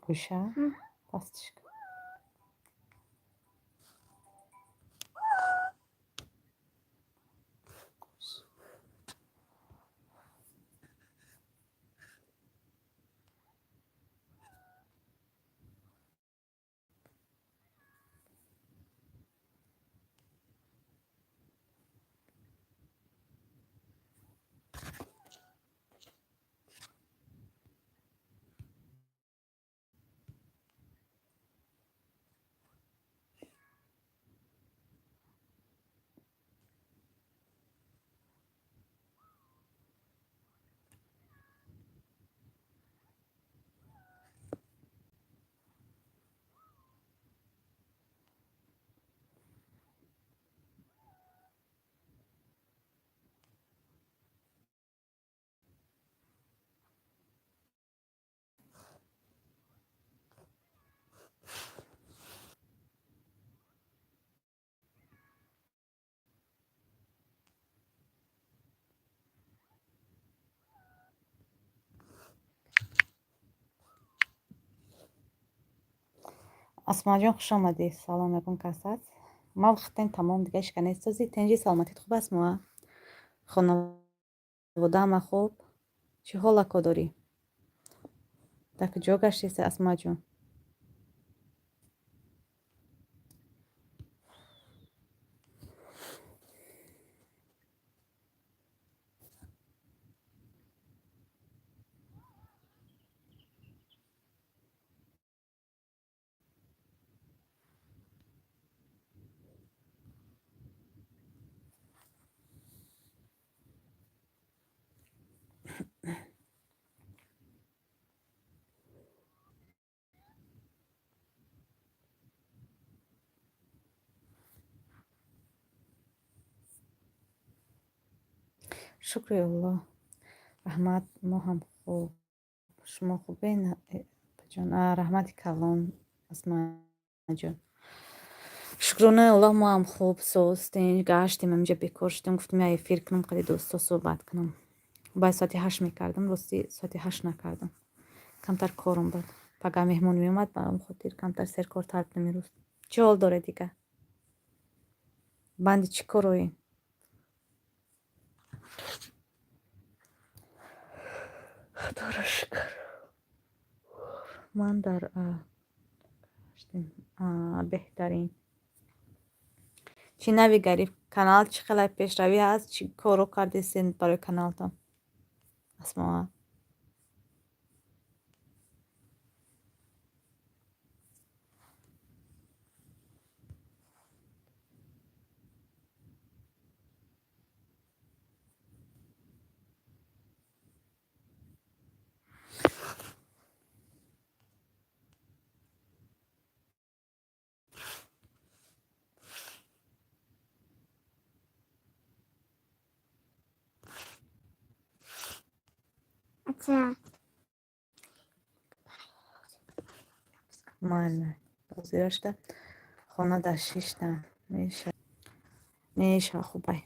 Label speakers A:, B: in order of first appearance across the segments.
A: Гӯша пастиш. Асмаҷон, хуш омадӣ. Салом, ягон кас аст? Ма вақтен тамом, дига ишка нестозӣ. Тенҷи, саломатит хуб аст, моа? Хонавода ҳама хуб? Чӣ ҳолако дорӣ? Дар куҷо гаштеси, Асмаҷон? Шукри Аллоҳ, раҳмат, мо ҳам хуб. Шумо хубен, ҷон? Раҳмати калон, Асмаҷон. Шукронаи Аллоҳ, мо ҳам хуб, состем. Гаштем, ҳаминҷа бекор шудем, гуфтем, я эфир кунам, қади дӯсто суҳбат кунам. Бояд соати 8 мекардам, рости, соати 8 накардам. Камтар корум буд. Пага меҳмон меомад, ба он хотир камтар серкортар будам имрӯз. Чӣ ҳол доред дига? Банди чӣ короед? Худоро шукр. Ман дар беҳтарин. Чӣ навигарӣ? Канал чӣ хеле пешравӣ ҳаст? Чӣ корро кардесен барои каналтон? Асмоа.
B: Аца.
A: Майли. Ҳозира шуда хона дар шиштам. Меша, хубай.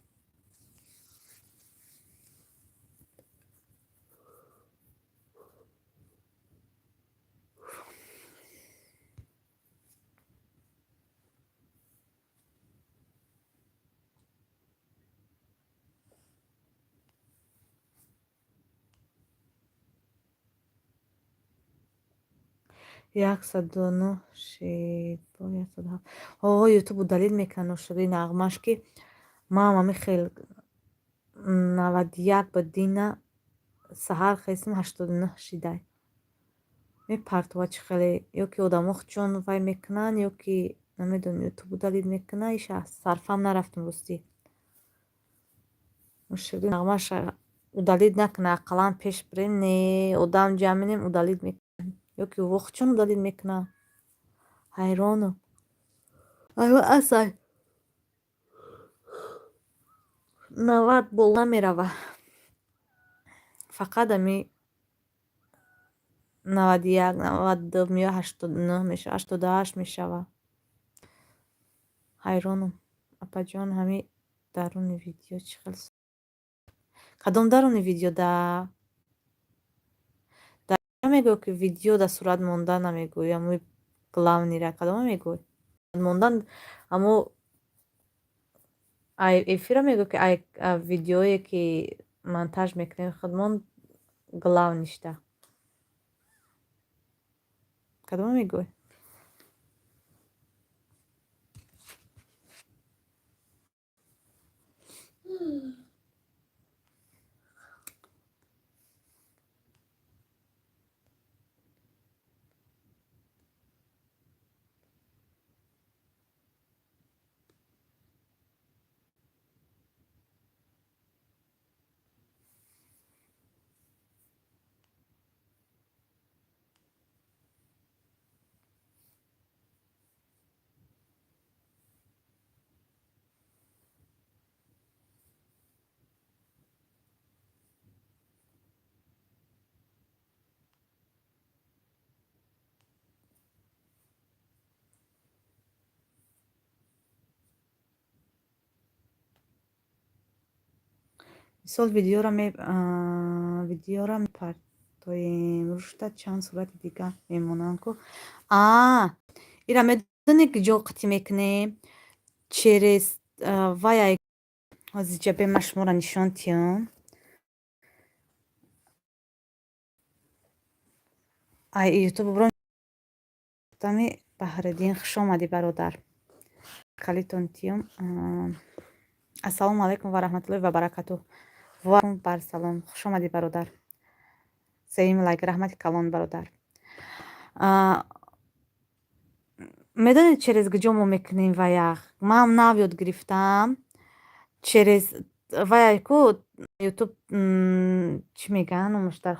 A: 109 шид. 107. О, Ютуб удалить мекунад ношуди нағмаш, ки ман ҳами хел 91 ба дина саҳар хестим, 89 шидай. Мепартова чӣ хеле, ё ки одамо чун вай мекунанд, ё ки намедонам, Ютуб удалить мекунад, иша сарфам нарафтем, ростӣ. Ношуди нағмаш удалить накунад, ақаллан пеш бирем, не одам ҷамъ менем, удалить мекунад. Ё ки чун удалить мекунад. Ҳайронам. Асай. 90 бол намерава. Фақат ами 91, 92 ё 89 мешава, 88 мешава. Ҳайронам. Апаҷон, ҳами даруни видео чӣ хел? Кадом даруни видео да? Мегӯй, ки видео дар сурат мондан намегӯй, ҳамои главныйра кадома мегӯй? Мондан ҳамо ай эфира мегӯй, ки ай видеое ки монтаж мекунем худмон главныйшда. Кадома мегӯй? Мисол, видеора мепартоем, рушда чанд сурати дига мемонанд ку. А ира медонӣ, ки ҷо қатӣ мекунем? Через вай ҳозир ҷабе ман шуморо нишон тиём. Ай ютуб биром. Баҳриддин, хуш омадӣ, бародар. Калитон тиём. Ассалому алайкум ва раҳматуллоҳи ва баракатуҳ. Бар салом, хуш омадӣ, бародар. Сеюм лайк, раҳмати калон, бародар. Медонед, через куҷо мо мекунем ваях? Ман нав ёд гирифтам. Через вая ку ютуб чӣ мегӯянд номаш, дар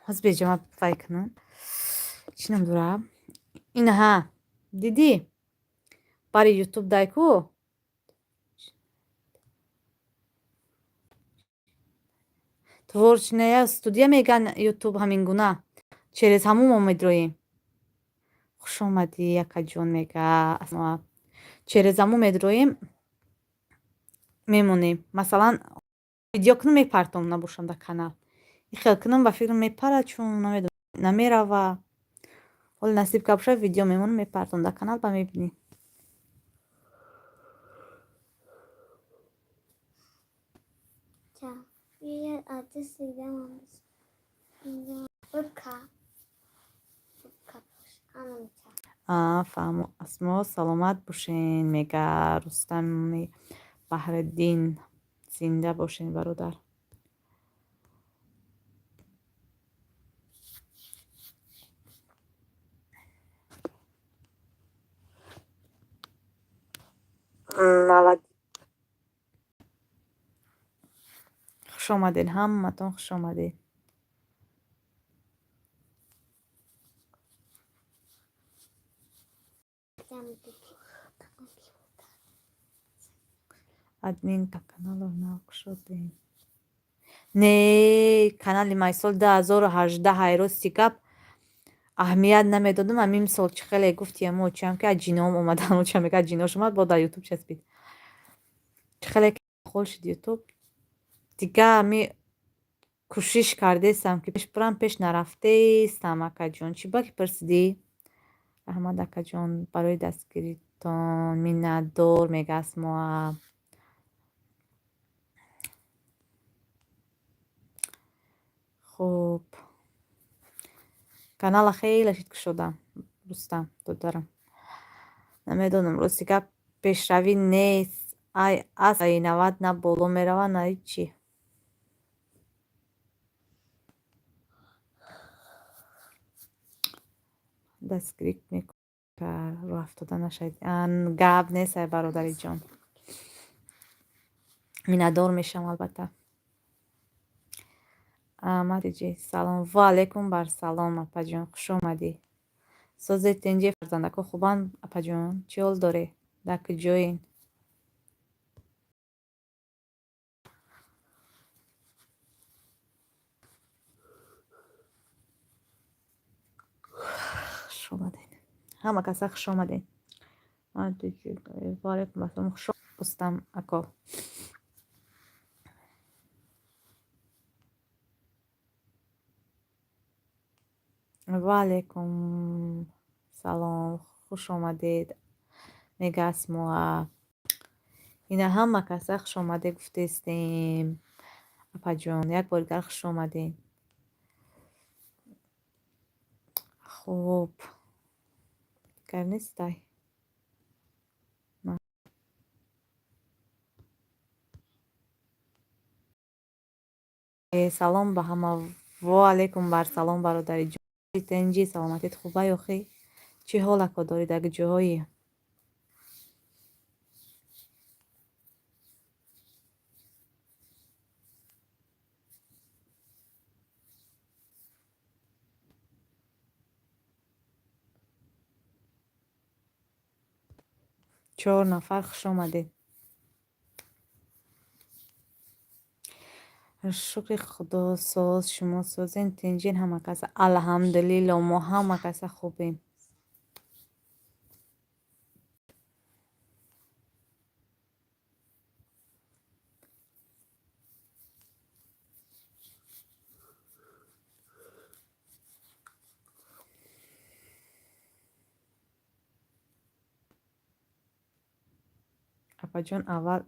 A: ҳозир беҷама вай кунам. Чӣ ном дора? Инаҳа, дидӣ? Бари ютуб дай ку творческая студия мегӯянд ютуб, ҳамин гуна. Через ҳамун мо медроем. Хуш омадӣ, акаҷон, мега. Через ҳамун медроем, мемонем. Масалан, видео кунам, мепартом, набошам дар канал. Ин хел кунам, ба фикрам, мепарад, чун намедонам, намерава. Ҳоли насиб ка бошад, видео мемонам, мепартом дар канал, ба мебинӣ.
B: Bir adı Бка. Бка.
A: Фаҳмо. Асмо, саломат бошен, мега Рустами Баҳриддин. Зинда бошен, бародар. Навад. Хуш омадед, ҳаматон хуш омадед. Админка каналро нав кушодем. Не, канали май соли 2018 ҳайрости гап аҳамият намедодам. Ҳамин сол чӣ хеле гуфти amo очам, ки аз ҷиноам омадан, очам мега, аз ҷинош омад, бо дар ютуб часпид. Чӣ хеле хол шуд ютуб. Дига ами кӯшиш кардесам, ки пеш бурам, пеш нарафтесам, акаҷон. Чӣ ба ки пурсидӣ? Раҳмат, акаҷон, барои дастгиритон миннатдор, мега Асмоа. Хуб. Канала хеле шид кушодам, Рустам, додарам. Намедонам, рости гап, пешравӣ нест. Ай ас ай 90 на боло мерава, на ҳичи. Дастгирӣ мекунад, роҳ афтода нашавед. Гап нест, ай бародариҷон. Миннатдор мешавам, албатта. Аҳмадиҷи, салом. Ва алайкум бар салом, апаҷон, хуш омадӣ. Созед, тинҷи, фарзандако хубанд, апаҷон? Чӣ ҳол дорӣ? Дар куҷоен? Хуш омадед. Ҳама каса хуш омадед. Ва алайкум ассалом, хуш Рустам ако. Ва алайкум салом, хуш омадед, мега Асмоа. Ина ҳама каса хуш омадед гуфтестем. Апаҷон, як бори дигар хуш омадед. Хуб, дигар нестай. Салом ба ҳама. Во алайкум бар салом, бародари ҷон. Тинҷӣ, саломатит хуба ёхӣ? Чӣ ҳолако дорӣ, дар ҷоҳои? Чор нафар хуш омадед. Шукри Худо, соз, шумо созен, тинҷин ҳама каса? Алҳамдулилло, мо ҳама каса хубем. Апаҷон, аввал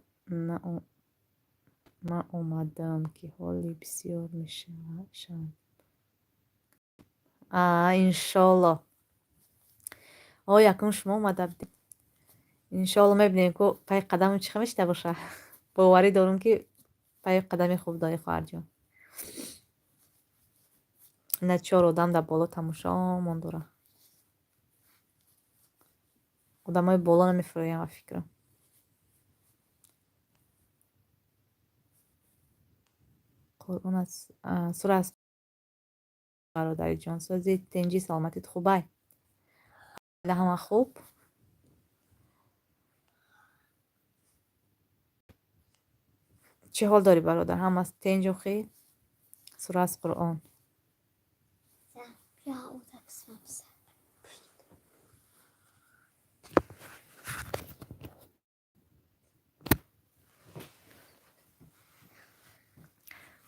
A: наомадам, ки ҳоли бисёр мешавам. Иншолло. О, якум шумо омада будед. Иншолло, мебинем, ку пай қадаму чӣ хел мешида боша. Боварӣ дорум, ки пай қадами хуб дорӣ, хоҳарҷон. Ина чор одам дар боло тамошомон дорад. Одамои боло намефуроям, ба фикрам. Қуръон аз сура аз бародари ҷон, сози, тинҷӣ, саломатит хубай? Ҳама хуб? Чӣ ҳол дорӣ, бародар? Ҳама тинҷ охӣ? Сура аз Қуръон.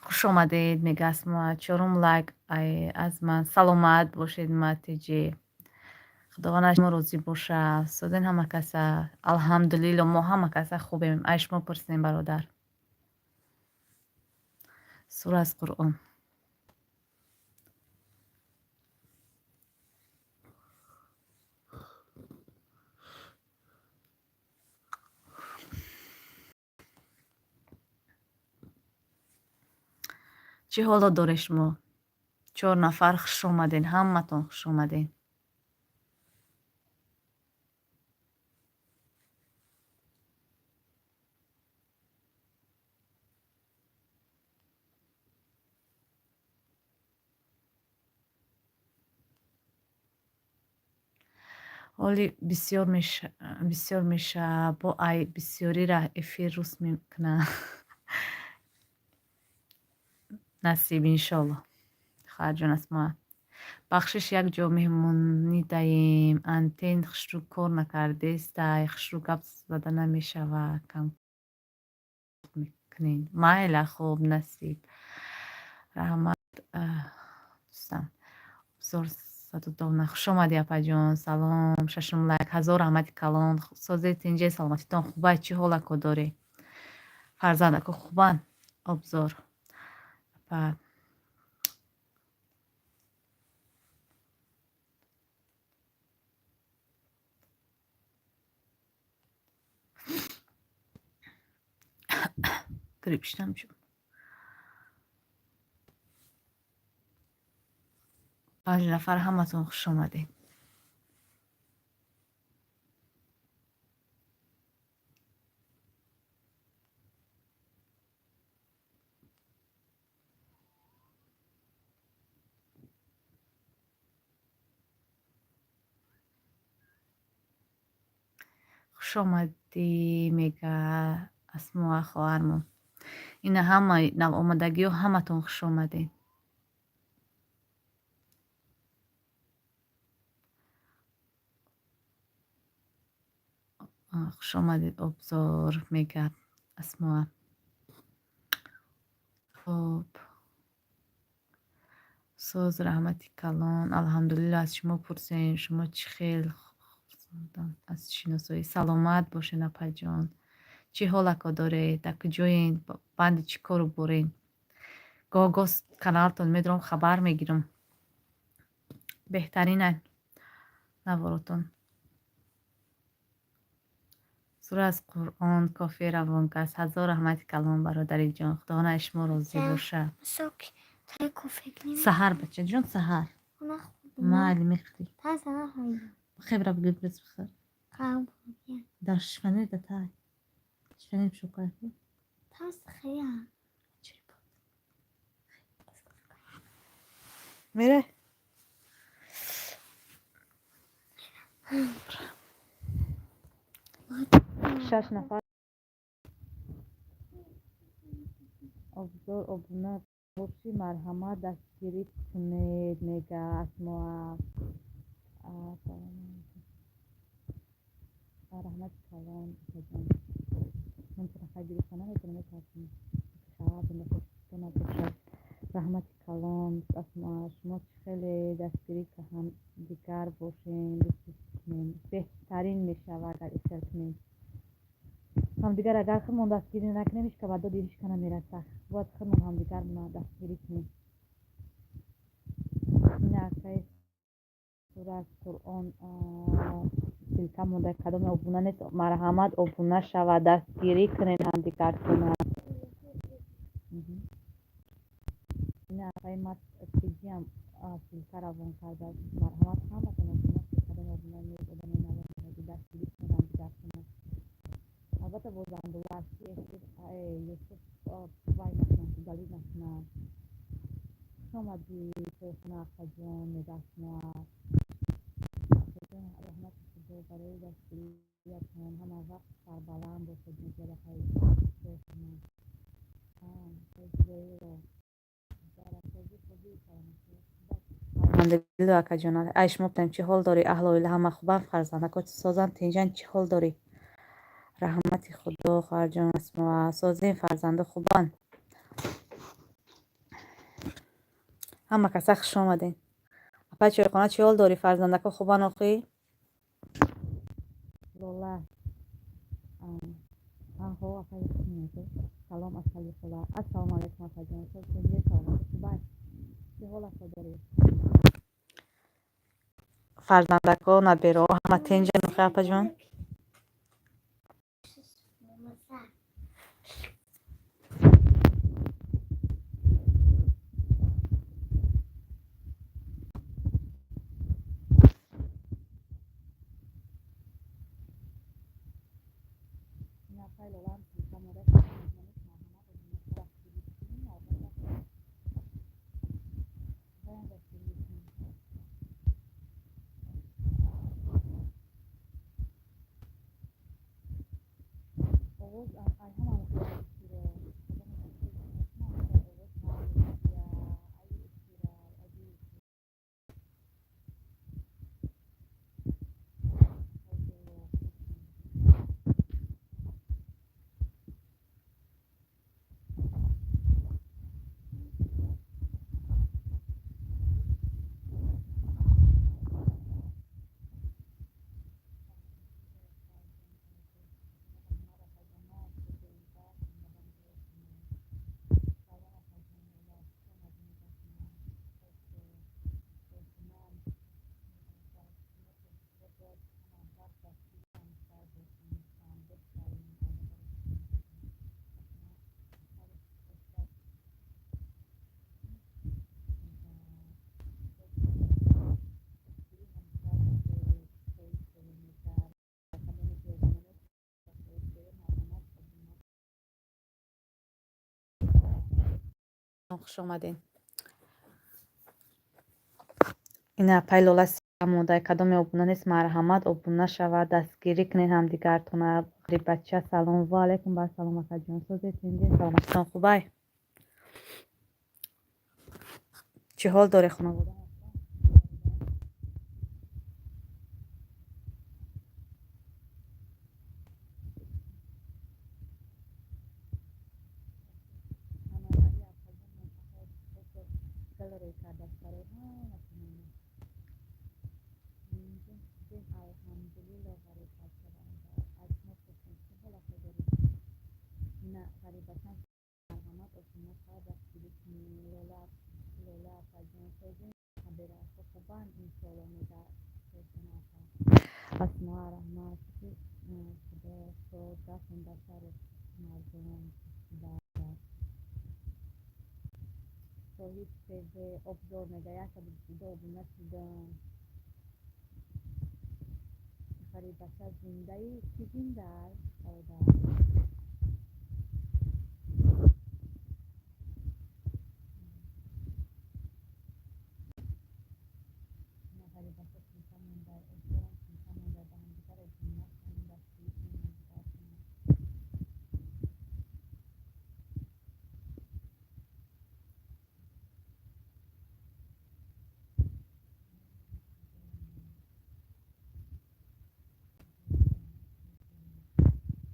A: Хуш омадед, мега Асма. Чорум лайк аз ман. Саломат бошед, Матиҷи. Худованд аз шумо розӣ боша. Созен ҳама каса? Алҳамдулилло, мо ҳама каса хубем. Ай шумо пурсем, бародар. Сура аз Қуръон. Чӣ ҳоло доред шумо? Чор нафар хуш омадед, ҳаматон хуш омадед. Ҳоли бисёр меша, бо ай бисёрира эфир рӯст мекунад. Насиб, иншолло. Хоҳарҷон Асма. Бахшиш, як ҷо меҳмонӣ даем. Антен хушрӯ кор накардестай, хушрӯ гап зада намешава. Кам мекунед. Майла, хуб, насиб. Раҳмат, дӯстам. Обзор Садудовна. Хуш омадӣ, апаҷон. Салом. Шашум лайк. Ҳазор раҳмати калон. Созе, тинҷе, саломатитон хубай? Чӣ ҳолако дорӣ? Фарзандако хубанд? Обзор. Апа. Грипп шудам чун. Панҷ нафар, ҳаматон хуш омадед. Хуш омадӣ, мега Асмоа хоҳармон. Ина ҳамаи навомадагиҳо, ҳаматон хуш омадед. Хуш омадед, Обзор, мега Асмоа. Хуб. Соз, раҳмати калон. Алҳамдулилло, аз шумо пурсем, шумо чӣ хел? Аз шиносоӣ. Саломат бошед, апаҷон. Чӣ ҳолако доред? Дар куҷоен? Банди чӣ кору борен? Гоҳ гоҳ каналтон медорам, хабар мегирам. Беҳтаринанд наворотон. Сура аз Қуръон кофе равон кас. Ҳазор раҳмати калон, бародари ҷон. Худованд аз шумо розӣ бошад. Саҳар, бачаҷон, саҳар. Майли, мехӯрӣ. Хебра бигир, бирез бихӯр. Дар шифонер да тай. Шифонер пушокай. Мере? Шаш нафар обзор обуна бошӣ, марҳамат, дастгирӣ кунед, мега Асмоа. Раҳмати калон, апаҷон. Ман тарафа гирифта наметавонам, метарсам. Набошад. Раҳмати калон, Асмоа. Шумо чӣ хеле дастгирӣ ҳамдигар бошем, дӯстӣ кунем. Беҳтарин мешавад, агар ихел кунем. Ҳамдигар агар худмон дастгирӣ накунем, ҳеч ка ба доди ҳеч ка намерасад. Бояд худмон ҳамдигармона дастгирӣ кунем. Ин акаи сура аз Қуръон ссылка монда, кадоме обуна нест, марҳамат, обуна шавад, дастгирӣ кунед ҳамдигартона. Ин акаи Матҷиам ссылка равон кардааст. Марҳамат, ҳаматон обуна шавед, кадоме обуна нест, одаме навомадаги, дастгирӣ кунед ҳамдигартона. Албатта, боз андоза аст, ки Юсуф вай накунад, удалить накунад. Хуш омадӣ, чойхона, акаҷон, мега Асмоа. Акаҷон, раҳмати Худо барои дастгириятон. Ҳама вақт сарбаланд бошед, мегӯяд акаи чойхона. Алҳамдулилло, акаҷон. Ай, шумо бутем, чӣ ҳол дорӣ? Аҳлу оила ҳама хубанд, фарзандако созанд, тинҷанд, чӣ ҳол дорӣ? Раҳмати Худо, хоҳарҷон Асмоа. Созем, фарзандо хубанд. Ҳама каса хуш омадем. Апай чойхона, чӣ ҳол дорӣ? Фарзандако хубанд охӣ? Лола. Аҳо, апай. Салом, асали хола. Ассалому алайкум, апаҷон. Соз, тинҷӣ, саломатӣ хубай? Чӣ ҳолатҳо дорӣ? Фарзандако, набераҳо ҳама тинҷанд охӣ, апаҷон? Апай Лолаам ссылка монда. Дастгирӣ кунем, албатта. Бояд дастгирӣ кунем. Овоз ай ҳама эфиро. Овоз ай эфира, ади. Хуш омадед. Ина апай Лола монда, кадоме обуна нест, марҳамат, обуна шавад, дастгирӣ кунед ҳамдигартона. Ғариббача, салом. Ва алайкум ассалом, акаҷон. Созед, тинҷӣ, саломатитон хубай? Чӣ ҳол дорӣ, хонавода? Рӯй кардааст барои ҳаматон. Алҳамдулилло, ғарибача, аз шумо пурсем, чӣ ҳолате доред? Ина ғарибачам, марҳамат, обуна шавад, дастгирӣ кунед. Лола апаҷон, созем, набераҳо хубанд, иншоалло, мега Фирдона апа. Асмоа, раҳмат, шукри Худо, шод гафм ба сари мардум. Соҳиб ТВ обзор мега, 122 обуна шудам. Ғарибача, зиндаӣ? Кӣ зиндаай, бародар? Ғарибача ссылка мондай, обзорам ссылка мондай, ба ҳамдигар обуна шавем, дастгирӣ кунем ҳамдигаршона.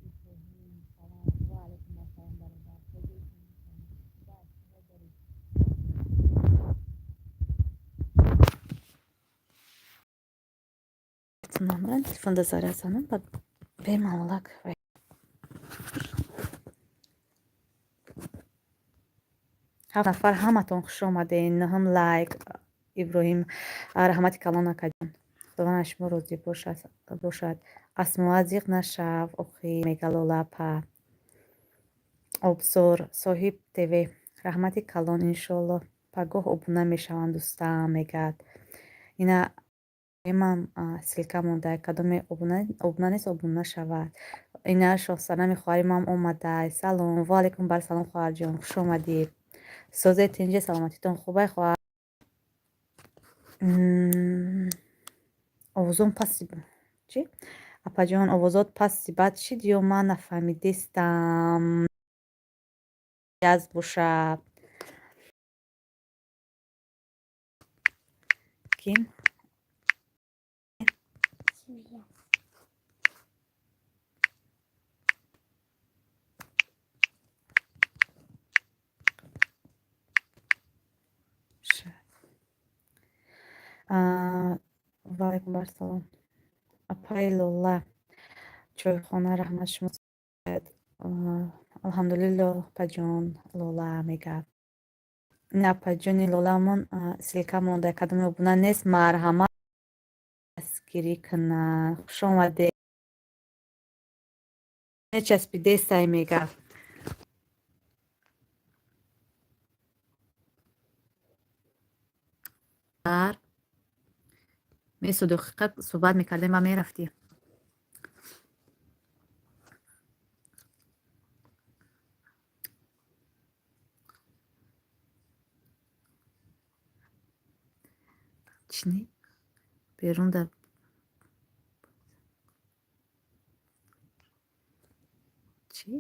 A: Иброҳим, салом. Ва алайкум ассалом, бародар. Чӣ ҳол дорӣ? Телефонда заряд занам, баъд бемалолак. Ҳафт нафар, ҳаматон хуш омадед. Нӯҳум лайк. Иброҳим, раҳмати калон, акаҷон, Худованд аз шумо розӣ бошад. Асмоа, зиқ нашав охи, мега Лола апа. Обзор, Соҳиб ТВ, раҳмати калон, иншоалло пагоҳ обуна мешаванд, дӯстам, мегӯяд. Ина имам ссылка монда, кадоме обуна нест, обуна шавад. Ина Шоҳсанами хоҳари ман омадай. Салом. Ва алайкум барсалом, хоҳарҷон, хуш омадӣ. Созед, тинҷе, саломатитон хубай, хоҳар? Овозон пасти чӣ, апаҷон? Овозот пасти бад шид ё ман нафаҳмидистам? Яз бошад ким?
B: Семья.
A: Ва алайкум барсалом, апаи Лола. Чойхона, раҳмат, шумо? Алҳамдулилло, апаҷон Лола, мегӯяд. Ин апаҷони Лоламон ссылка монда, кадоме обуна нест, марҳамат, дастгирӣ кунад. Хуш омадед. Нечаспидестай, мега. Месу дақиқа суҳбат мекардем ва мерафтӣ. Чӣ берун да чӣ?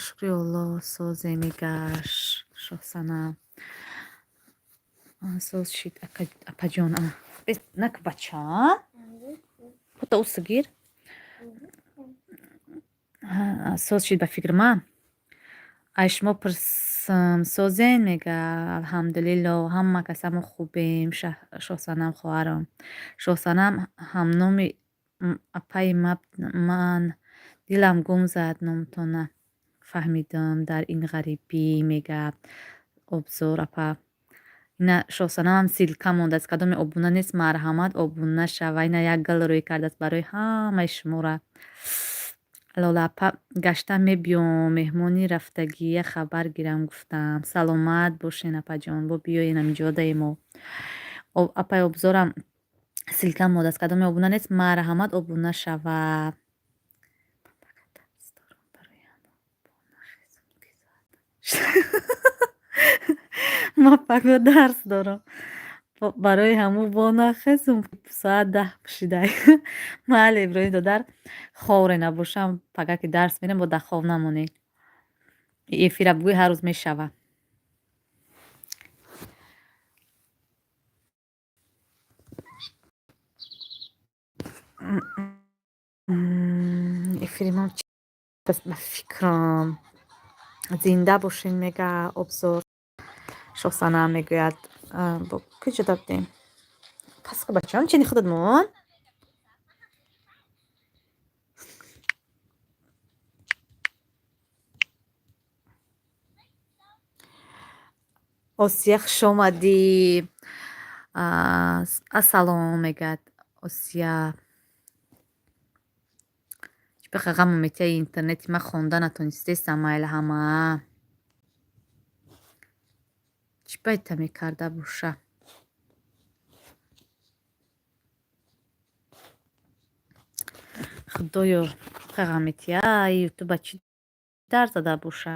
A: Шукри Алло, созе, мегаш Шоҳсанам. Соз шид, апаҷон. Нак, бача, пута усгир. Соз шид, ба фикри ман. Ай шумо пурсм, созен, мега. Алҳамдулилло, ҳама касамо хубем, Шоҳсанам, хоҳарам. Шоҳсанам ҳамноми апаи ман, дилам гум зад, номтона фаҳмидам дар ин ғарибӣ, мега Обзор апа. Ина Шоҳсанамам ссылка мондааст, кадоме обуна нест, марҳамат, обуна шава. Ина як гал рӯй кардааст барои ҳамаи шуморо. Лола апа, гашта мебиём, меҳмони рафтагия хабар гирам гуфтам. Саломат бошен, апаҷон, бо биёен ҳаминҷодаи мо. Апаи Обзорам ссылка мондааст, кадоме обуна нест, марҳамат, обуна шава. Ман паго дарс дорам, барои ҳамун бо нахезум, соат 10 пӯшидай. Майли, Иброҳим додар, ховре набошам, пага ки дарс мерем, бо дар хов намонед. Эфира бугӯй, ҳар рӯз мешава. Эфири ман. Ба фикрам, зинда бошен, мега Обзор. Шоҳсана мегӯяд, бо куҷо дабдем? Пас бачаам, чини худат мон. Осия, хушомадӣ. Ассалом, мегӯяд Осия. Чӣ бақа ғаму метиҳа интернети, ман хонда натонистестам. Майла, ҳама чӣ байта мекарда боша? Худоё, ғам метиҳа, ютуба чӣ дар зада боша?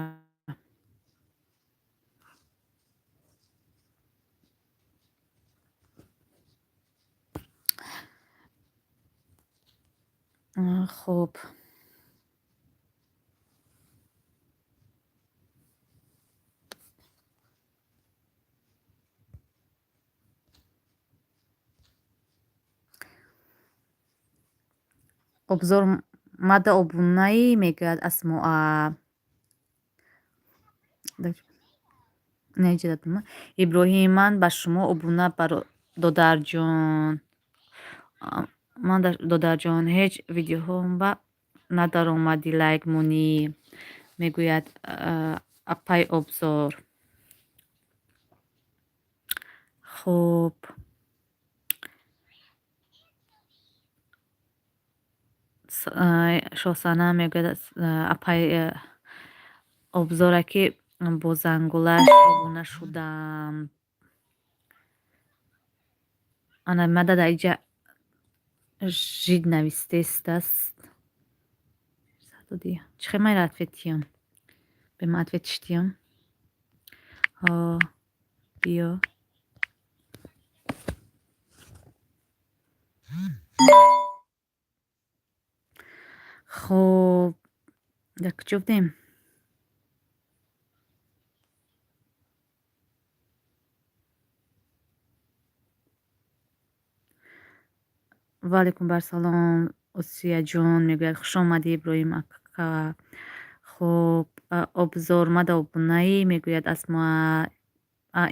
A: Хуб, Обзор, мада обунаӣ, мегӯяд Асмоа. Иброҳим, ман ба шумо обуна, додарҷон. Ман, додарҷон, ҳеҷ видеоҳомба надаромадӣ, лайк монӣ, мегӯяд апай Обзор. Хуб, Шоҳсана мегӯяд, апай Обзора, ки бо зангулаш обуна шудам. Ана мада дар иҷа жид навистестаст. Чӣ хел майра ответ тиём? Бе ман ответ тиём? Ҳо, биё. Хуб, дар куҷо будем? Ва алайкум барсалом, Осияҷон, мегӯяд. Хушомадӣ, Иброҳим ака. Хуб, Обзор, мада обунаӣ, мегӯяд Асмоа.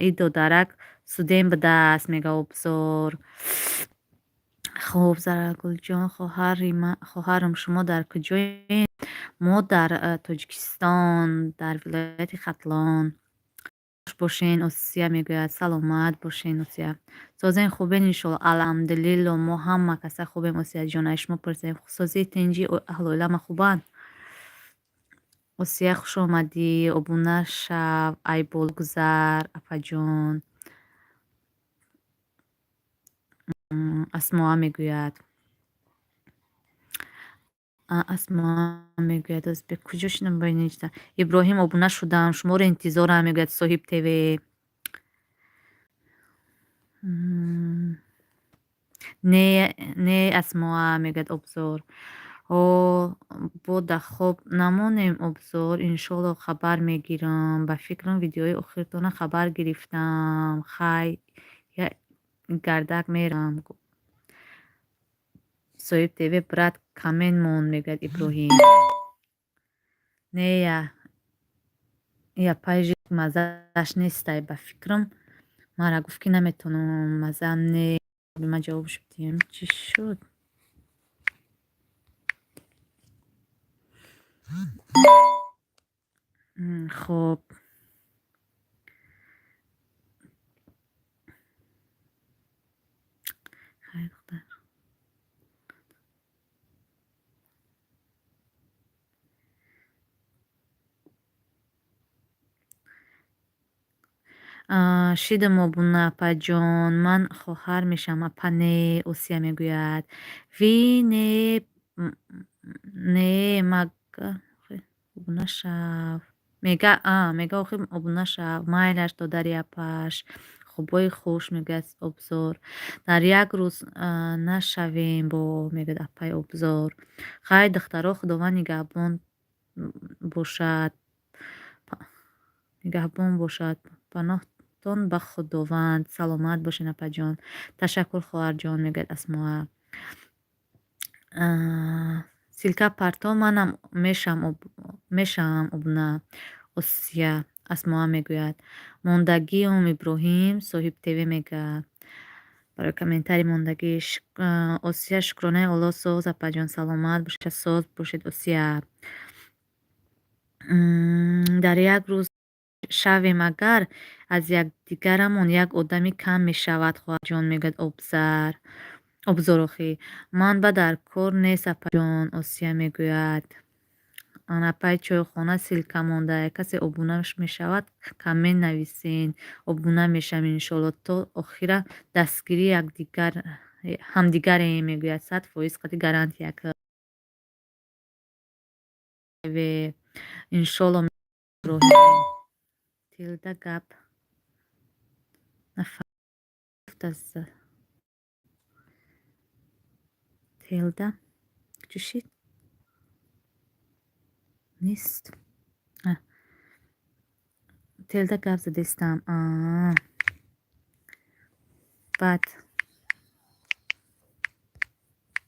A: И додарак судем будааст, мега Обзор. Хуб, Зарагулҷон, хоҳарам, шумо дар куҷоем? Мо дар Тоҷикистон, дар вилояти Хатлон. Хуш бошен, Осия, мегӯяд. Саломат бошен, Осия. Созен, хубен, иншолло? Алҳамдулилло, мо ҳама каса хубем, Осияҷон. Ай шумо пурсем, созӣ, тинҷӣ, аҳлу оилама хубанд? Осия, хуш омадӣ, обуна шав, айбол гузар, апаҷон. Асмоа мегӯяд. Асмоа мегӯяд, куҷо шудам бо инҷа? Иброҳим, обуна шудам, шуморо интизорам, мегӯяд Соҳиб ТВ. Не, не, Асмоа, мегӯяд Обзор. Ҳо, бо да хоб намонем, Обзор, иншолло хабар мегирам. Ба фикрам, видеои охиртона хабар гирифтам. Хай, я гардак мерам. Соҳиб ТВ, брат, коммент мон, мегӯяд Иброҳим. Не, я апай маззааш нестай, ба фикрам. Мара гуфт, ки наметавонам, маззаам не. Ман ҷавобш бидиҳем. Чӣ шуд? Хуб, хайр, духтар. Шидам обуна, апаҷон. Ман хоҳар мешавам, апа, не, Осия мегӯяд. Ви, не, не, мага обуна шав. Мега, мега, охир обуна шав. Майлаш, додари апаш. Хубои хуш, мегӯяд Обзор. Дар як рӯз нашавем бо, мегӯяд апаи Обзор. Хайр, духтаро, Худованд нигаҳбон бошад. Нигаҳбон бошад. Паноҳтон ба Худованд. Саломат бошед, апаҷон. Ташаккур, хоҳарҷон, мегӯяд Асмоа. Ссылка парто, манам мешавам обуна. Осия Асмоа мегӯяд. Мондагиюм Иброҳим соҳиб ТВ мегӯяд. Барои комментарий мондагӣ. Осия, шукронаи Аллоҳ, соз, апаҷон, саломат бошед, соз бошед, Осия. Дар як рӯз шавем агар, аз якдигарамон як одами кам мешавад, хоҳарҷон, мегӯяд Обзар. Обзор охӣ. Ман ба дар кор нест, апаҷон, Осия мегӯяд. Апаи чойхона ссылка монда. Касе обуна мешавад, коммент нависен. Обуна мешавем, иншоалло, то охира дастгирии ҳамдигарем, мегӯяд. 100% қати гарантия. Иншоалло. Тилда гап нафафта. Тилда чӣ шид? Нест. Тилда гап задистам. Баъд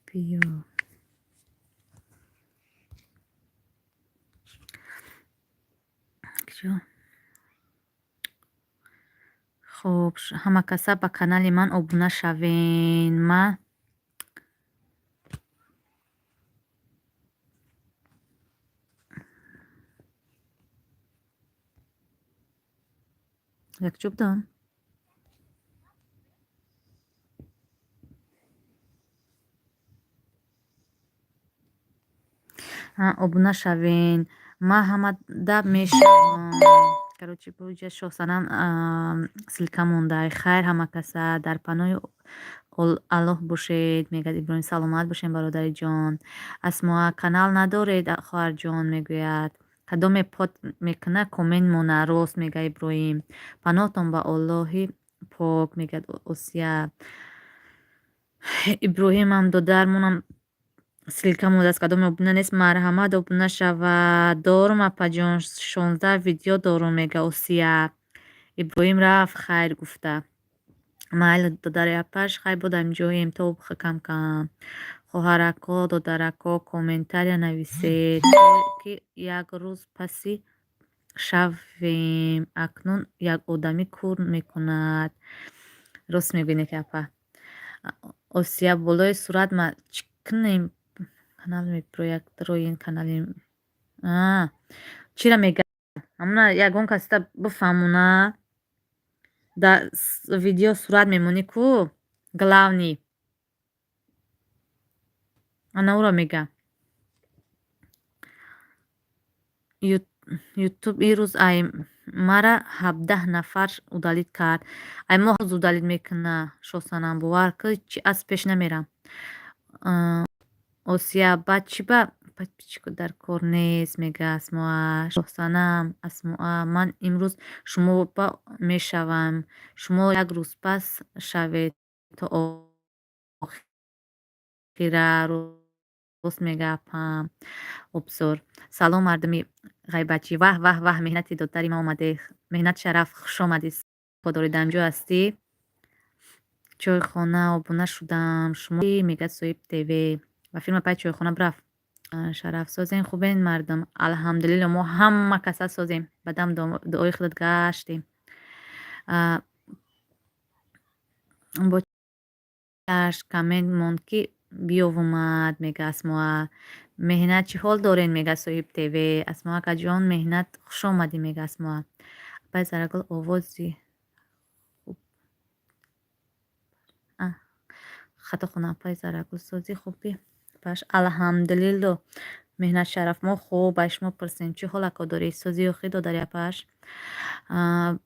A: биё. Куҷо? Хуб, ҳама каса ба канали ман обуна шавен. Ма якҷо будам? Обуна шавен. Ма ҳамада мешавам. Короче, буҷа Шоҳсанам ссылка монда. Хайр, ҳама каса, дар паноҳи Аллоҳ бошед, мегӯяд Иброҳим. Саломат бошем, бародари ҷон. Асмоа, канал надоред, хоҳарҷон, мегӯяд. Кадоме под мекуна, коммент мона, рост мега Иброҳим. Паноҳтон ба Аллоҳи пок, мегӯяд Осия. Иброҳимам додармонам ссылка мондааст. Кадоме обуна нест, марҳамат, обуна шавад. Дорум, апаҷон, 16 видео дорум, мега Осия. Иброҳим рафт, хайр гуфта. Майли, додари апаш, хайр, бодам ҷоем то кам-кам. Хоҳарако, додарако, комментария нависед, ки як рӯз паси шавем. Акнун як одамӣ кур мекунад. Рост мегӯед, ки апа. Осия, болои сурат ма чӣ кунем? Канал мебирояд рои канали чира мега? Ҳамуна ягон касита бифаҳмона. Дар видео сурат мемонӣ ку, главный. Ана ӯро мега. Ютуб ирӯз ай мара 17 нафар удалить кард. Ай мо ҳоз удалить мекуна, Шоҳсанам, бовар кӣ, чи аз пеш намерам. Осия, баъд чӣ ба подписчико дар кор нест, мега Асмоа. Шоҳсанам, Асмоа, ман имрӯз шумо ба мешавам. Шумо як рӯз пас шавед то охира, рост мега апам. Обзор. Салом, мардуми ғайбатчӣ. Ваҳ, ваҳ, ваҳ, меҳнати додари ма омадӣ. Меҳнат Шараф, хушомадӣ. Дорӣ дар ҳастӣ? Чойхона обуна шудам. Шумо, мегӯяд соҳиб ТВ. Ба филма пай чойхона бирафт. Шараф, созем, хубен, мардум? Алҳамдулилло, мо ҳама каса созем. Баъдам дуои худат гаштем. Бо коммент монд, ки биёвумад, мега Асмоа. Меҳнат, чӣ ҳол дорен, мега соҳиб ТВ. Асмоа акаҷон, меҳнат, хушомадӣ, мега Асмоа. Апай Зарагул, овози хуб. Хато хонам, апай Зарагул, созӣ, хубӣ? Паш, алҳамдулилло, Меҳнат Шараф, мо хуб, ай шумо пурсем, чӣ ҳол ако дорӣ? Созӣ охӣ, додари апаш?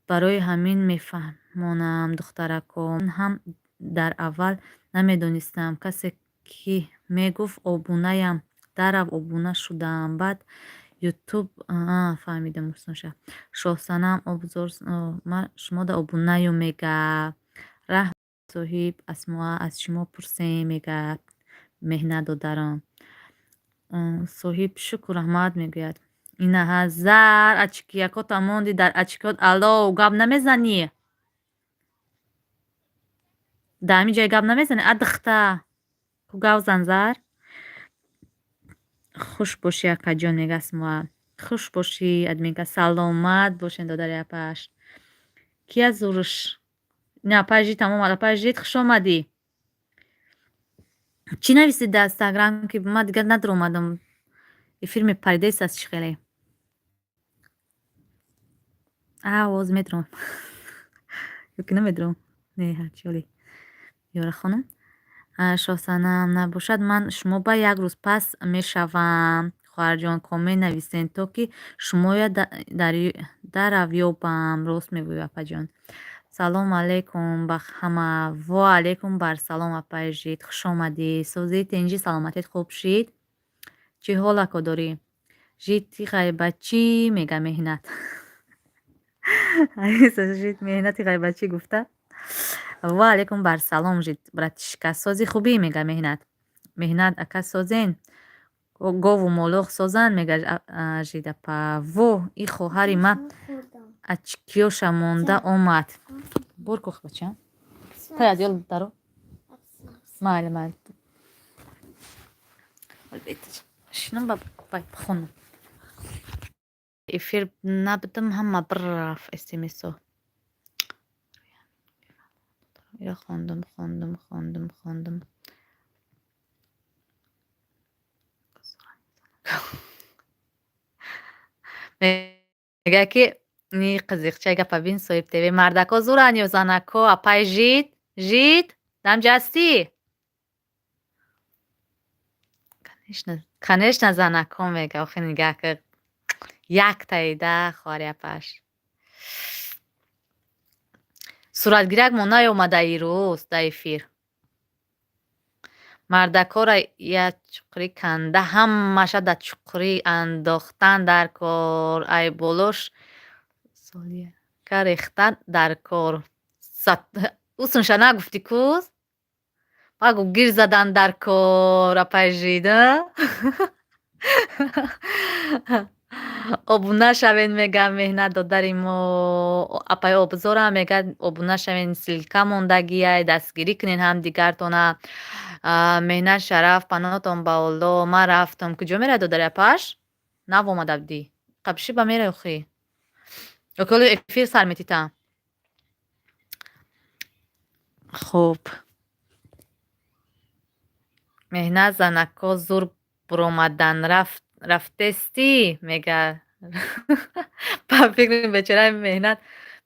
A: Барои ҳамин мефаҳмонам, духтарако. Ҳам дар аввал намедонистам. Касе ки мегуфт обунаям, дарав обуна шудам. Баъд Ютуб фаҳмидам. Шоҳсанам, обзор, ман шумода обунаю, мега. Раҳ, соҳиб Асмоа, аз шумо пурсем, мега меҳнат додарам. Соҳиб, шукр, раҳмат, мегӯяд. Инаҳа зар очкиякота монди, дар очкиот алло гап намезанӣ? Дар ҳамин ҷой гап намезанӣ? А духта, ку гап зан, зар. Хуш бошӣ, акаҷон, мега Асмоа. Хуш бошӣ, админка. Саломат бошен, додари апаш. Ки аз уруш? Не, апай Жит омад. Апай Жит, хуш омадӣ. Чӣ нависед дар инстаграм, ки ман дигар надаромадам? Эфир мепаридест аз чӣ хеле. А, овоз медурам. Ё ки намедурам? Не, ҳарчи оли. Ёра хонум. Шоҳсанам набошад, ман шумо ба як рӯз пас мешавам. Хоҳарҷон, коммент нависен, то ки шумоя дарав ёбам. Рост мегӯӣ, апаҷон. Салом алейкум ба ҳама. Во алейкум бар салом, апаи Жит. Хуш омадӣ. Созӣ, тинҷӣ, саломатият хуб шид? Чӣ ҳол, ако, дорӣ? Жити ғайбатчӣ, мега Меҳнат. Жит меҳнати ғайбатчӣ гуфта. Ва алейкум бар салом, Жит братишка. Сози, хубӣ, мега Меҳнат. Меҳнат ака, созен? Гову молоғ созанд, мега Жит апа. Во, и хоҳари ман очкиёша монда омад. Бор кух, бача. Тай аз ёл даро. Майли, майли. Шинам ба вай хонум. Эфир набудам, ҳама бирафт смсо. Иро хондум, хондум, хондум, хондум. Мега ки ни қизиқча гапа бин, соҳиб ТВ, мардако зуранд ё занако, апай Жит? Жит? Дамҷа ҳастӣ? Конечно, конечно, занако, мега. Охи нигаҳ ки яктаида хоҳари апаш. Суратгирак мо наёмада ирӯз дар эфир. Мардакора я чуқурӣ канда, ҳамаша дар чуқурӣ андохтан дар кор. Ай болош солияка рехтан дар кор. Усунша нагуфтӣ кӯз? Багу гир задан дар кор, апай Жид, а? Обуна шавед, мега Меҳнат додари мо. Апай Обзорам мега, обуна шавен, ссылка мондагиай, дастгирӣ кунен ҳамдигартона. Меҳнат Шараф, паноҳтон ба Аллоҳ, ман рафтам. Куҷо меравӣ, додари апаш? Нав омада будӣ. Қабши ба меравӣ охӣ? Ё ки ҳоло эфир сар метитам? Хуб. Меҳнат, занако зур буромадан рафтестӣ, мега. Ба фикри бечораи Меҳнат,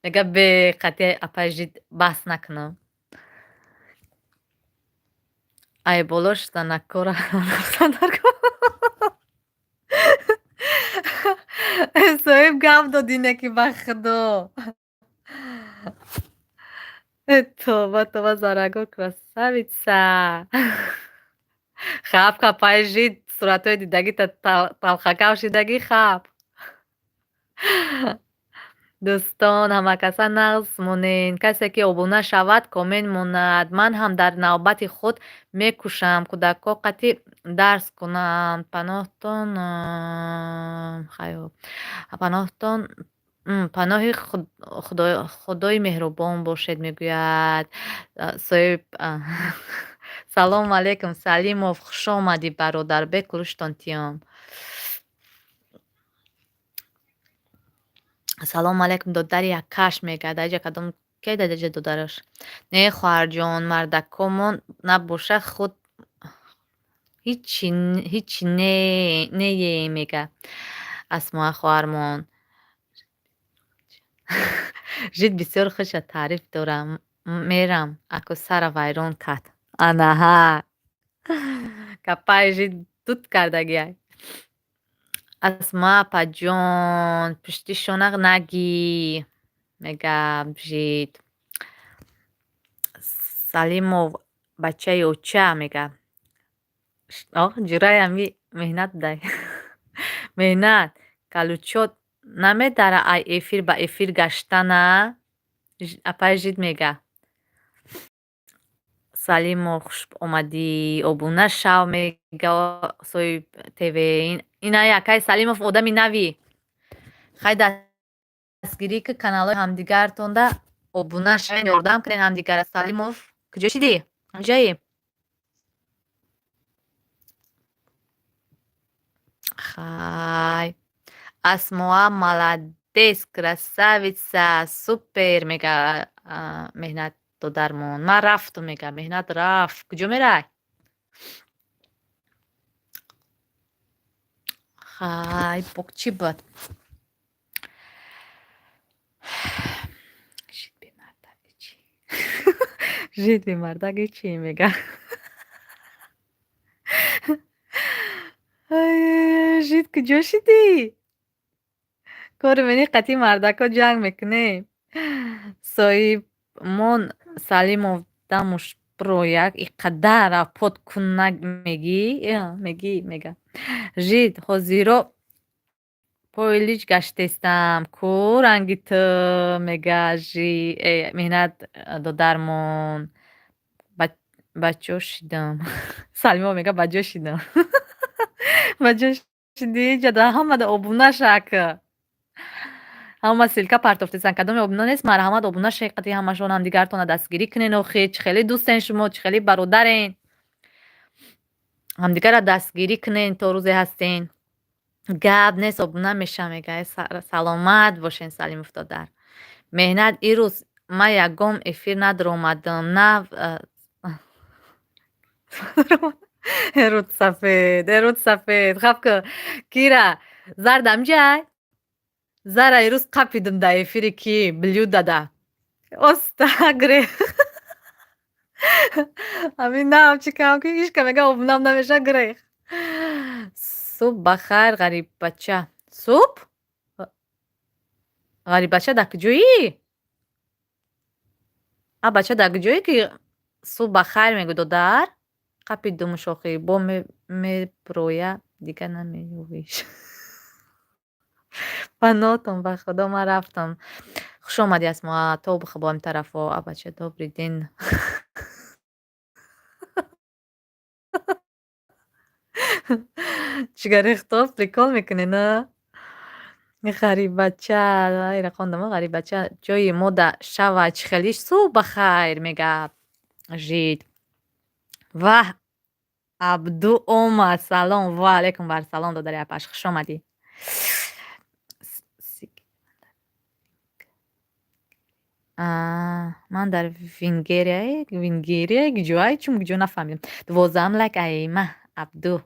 A: мега, бе қатъи апай Жит баҳс накунам. Ай болош занакора рафтан дар кор. Соҳиб гап додине ки ба худо. Тоба, тоба, занако красавица. Хаб капай Жит, суратҳои дидагита талхакав шидагӣ хаб. Дӯстон, ҳамакаса нағз монен. Касе ки обуна шавад, коммент монад. Ман ҳам дар навбати худ мекӯшам кӯдакҳо қати дарс кунанд. Паноҳтон хайо. Паноҳтон паноҳи Худои меҳрубон бошед, мегӯяд соҳиб. Салому алейкум, Салимов, хуш омадӣ, бародар. Бекулуштон тиём. Салому алейкум, додари якаш, мега. Даҷа кадом ке даҷа додараш? Не, хоҳарҷон, мардакомон набоша худ ҳичи ҳичи не нее, мега Асмоа хоҳармон. Жит бисёр хуша таъриф дорам, мерам, ако сара вайрон кард. Анаҳа. Капаи Жит дуд кардагиай. Асмоа апаҷон, пуштишона нагӣ, мега Жит. Салимов бачаи оча, мега. Ох, ҷураи ами Меҳнат будай. Меҳнат, калучот намедара ай эфир ба эфир гаштана? Апаи Жит мега. Салимов, хуш омадӣ, обуна шав, мега соҳиб ТВ. Инай акай Салимов одами навӣ. Хай дастгирӣ ки каналҳои ҳамдигартонда обуна шавен, ёрдам кунен ҳамдигара. Салимов, куҷо шидӣ? Ҳамҷоӣ? Хай, Асмоа молодец, красавица, супер, мега Меҳнат додармон. Ман рафтум, мега Меҳнат, рафт. Куҷо мерай? Хай, бок чӣ буд? Жид бемардаги чӣ? Жид бемардаги чӣ, мега. Жид, куҷо шидӣ? Кори мени қатъи мардако ҷанг мекунем. Соҳибмон Салимов дамуш бирояк иқадар апот кунак мегӣ, мегӣ, мега. Жид, ҳозиро пойлич гаштестам ку ранги ту, мега жи Меҳнат додармон. Ба ҷо шидам. Салимов мега, ба ҷо шидам. Ба ҷо шидӣ, ҷада ҳамада обуна шак. Ҳама ссылка партофтесан, кадоме обуна нест, марҳамат, обуна шед, қати ҳамашон ҳамдигартона дастгирӣ кунен. Охи чӣ хеле дӯстен шумо, чӣ хеле бародарен. Ҳамдигарро дастгирӣ кунен то рӯзе ҳастен. Гап нест, обуна мешам, мега. Саломат бошен, Салимов додар. Меҳнат, ирӯз ман ягон эфир надаромадам. На эруд сафед, эруд сафед. Хаб ку, кира зардам ҷай? Зара ирӯз қапидим дар эфири ки блюдада. Оста гре. Ҳамин наам чӣ кам ки ҳичка мега обунам намеша грех. Субҳ бахайр, ғариббача. Субҳ? Ғариббача, дар куҷоӣ? А бача, дар куҷоӣ ки субҳ бахайр мегӯ, додар? Қапидумш охи, бо меброя, дигар намеёвиш. Панотон ба худо, ман рафтам. Хуш омадӣ, Асмоа, то бо ин тарафо. А бача, добрый день. Чигарехто прикол мекунӣ, на? Ғариббача, айра хондам, ғариббача ҷои мода шава, чӣ хеле субҳ бахайр, мега жид. Ваҳ, Абду омад. Салом, ва алайкум вассалом, додари апаш, хуш омадӣ. Ман дар Венгерия, Венгерия куҷоай, чун куҷо нафаҳмидам. 12-ам лайк ай ма, Абду.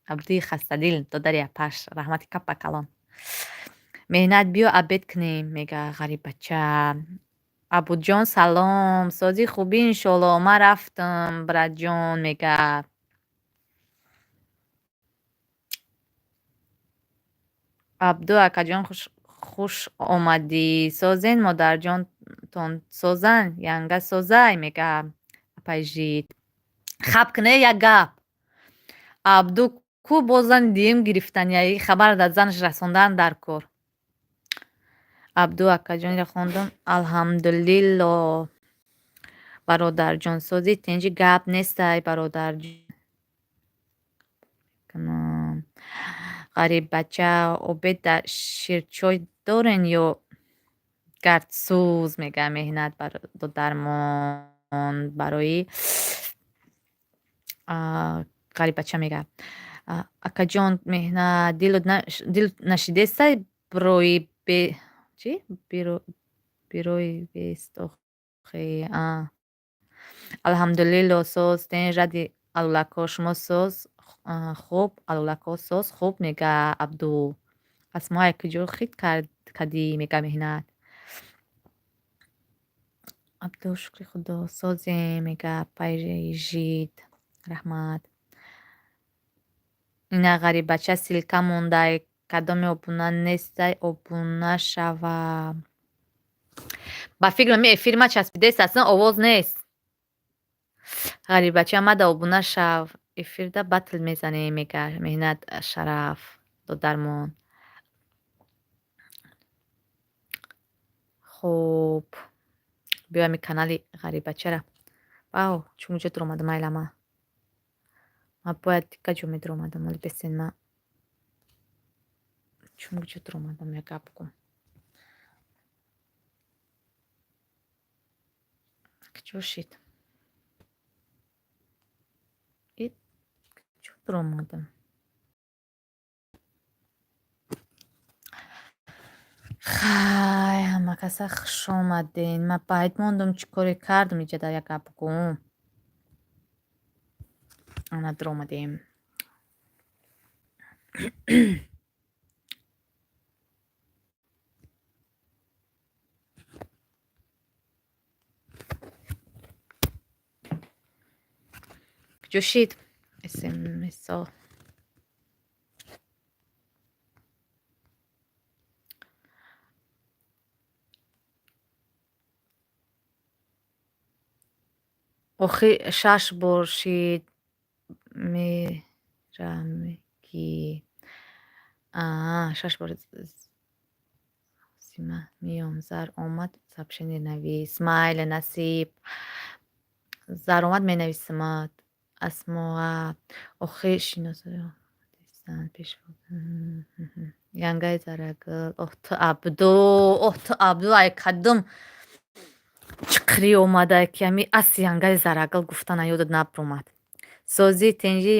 A: Абдуи хастадил, додари апаш, раҳмати капа калон. Меҳнат, биё обед кунем, мега ғариббача. Абуҷон, салом, созӣ, хубӣ, иншоалло. Ман рафтам, братҷон, мега. Абду акаҷон, хуш омадӣ. Созен, модарҷонтон созан, янга созай, мега апаи Жид. Хаб куне як гап. Абду ку боз зани дуюм гирифтанияи хабар дар занаш расондан дар кор. Абду акаҷонро хондам. Алҳамдулилло, бародарҷон, созӣ, тинҷӣ, гап нестай, бародарҷон. Ғариббача, обед дар ширчой дорен ё гардсӯз, мега Меҳнат додармон барои ғариббача мега. Акаҷон Меҳнат, дил нашидестай бирои бе чӣ? Бирои бест охи. Алҳамдулилло, соз, тен, ради алулако, шумо соз, хуб, алулако соз, хуб, мега Абду. Асмоа, куҷо хит кардӣ, мега Меҳнат. Абду, шукри худо, созем, мега апаи Жид. Раҳмат. Ина ғариббача ссылка мондай, кадоме обуна нестай, обуна шава. Ба фикрам эфири ма часпидест, аслан овоз нест. Ғариббача, мада обуна шав. Эфирда батл мезанем, мега Меҳнат Шараф додармон. Хуб, биё ҳами канали ғариббачара. Вау, чун куҷо дуромадам, майла ма. Ман бояд дигар ҷо медуромадам, оли бесен ма. Чун куҷо дуромадам, як гап кун. Куҷо шид? Куҷо дуромадам? Хай, ҳама каса хушомаден. Ман байд мондум, чӣ коре кардум иҷа дар як гап гӯм. Ана дуромадем. Ҷӯшид смсо. Охи шаш бор шид мерамки. Шаш бор зима миём, зар омад, сообщение навис. Майли, насиб. Зар омад, менависамад. Асмоа. Охи шиносои пешво. Янгаи зарагул. Оҳ ту Абду, оҳ ту Абду, ай кадом чиқирӣ омада, ки ами ас янгаи зарагул гуфтана ёдат набуромад. Созӣ, тинҷӣ,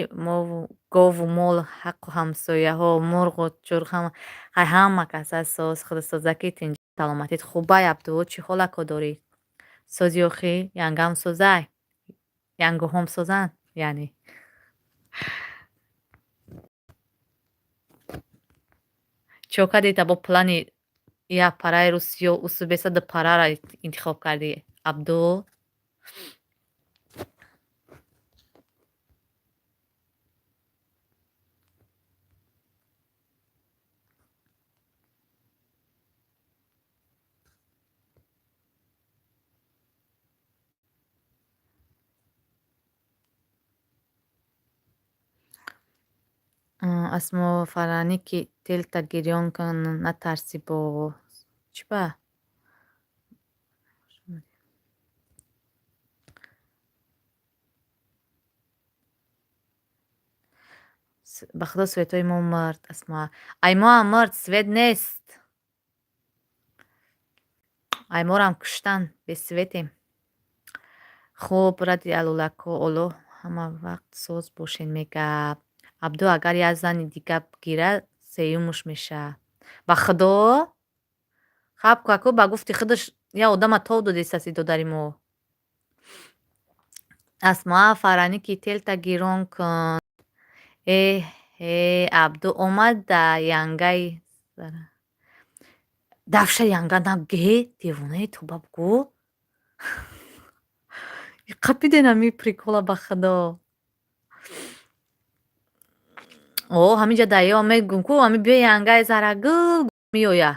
A: гову мол, ҳаққу ҳамсояҳо, мурғу чурғ, ҳай ҳама каса соз, худосозакӣ, тинҷӣ, саломатит. Хубай, Абду, чӣ ҳолако дорӣ? Созӣ охӣ? Янгам созай? Янгоҳом созанд, яъне. Чо кардӣ та бо плани як параи русиё усу беса ду параро интихоб кардӣ, Абду? Асмо фаранӣ ки телта гирён кун, натарсӣ боз. Чӣ ба? Ба худо, светҳои мо мурд, Асмо. Ай моам мурд, свет нест. Ай морам куштан, бесветем. Хуб, ради алулако, Оллоҳ ҳама вақт соз бошен, мега. Абду агар як зани дига гирад, сеюмуш мешавад. Ба худо? Хаб ку, ба гуфти худаш як одама тов додистаси додари мо. Асмоа фаранӣ ки телта гирон кун. Эҳ э Абду омад да янгаи дафша янга наге, девонаи тоба бугӯ. Қапиден ами прикола, ба худо. О, ҳаминҷа даё мегӯм ку, ами биё янгаи зарагул меоя.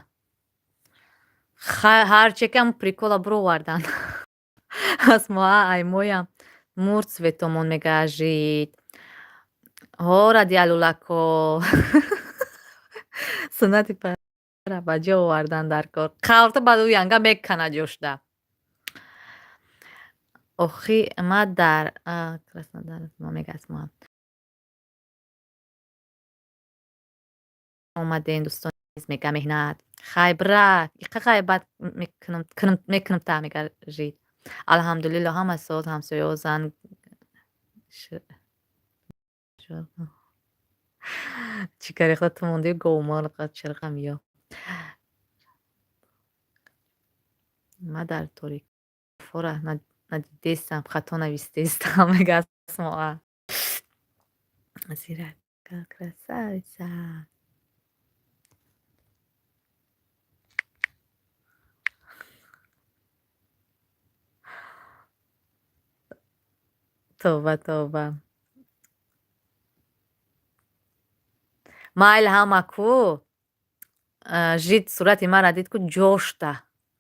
A: Ҳарче ки ам прикола бировардан. Асмоа аймоям мурд светомон, мега жид. Ҳо, ради алулако. Суннати пара ба ҷо овардан дар кор. Қаврта баъд ӯ янга мекана ҷошда. Охи ма дар Краснодар, мега Асмоа. Омаден, дӯстони азиз, мега меҳнат. Хай бира, иқа ғайбат мекунам та, мега жид. Алҳамдулилло, ҳама соз, ҳамсояҳо, зан. Чӣ кари худо, ту монди говмол чирғам ё. Ма дар торикфора надидестам, хато навистестам, мега Асмоа. Зирака красавица. Тавба, тавба. Майли ҳама ку, жид сурати маро дид ку, ҷошта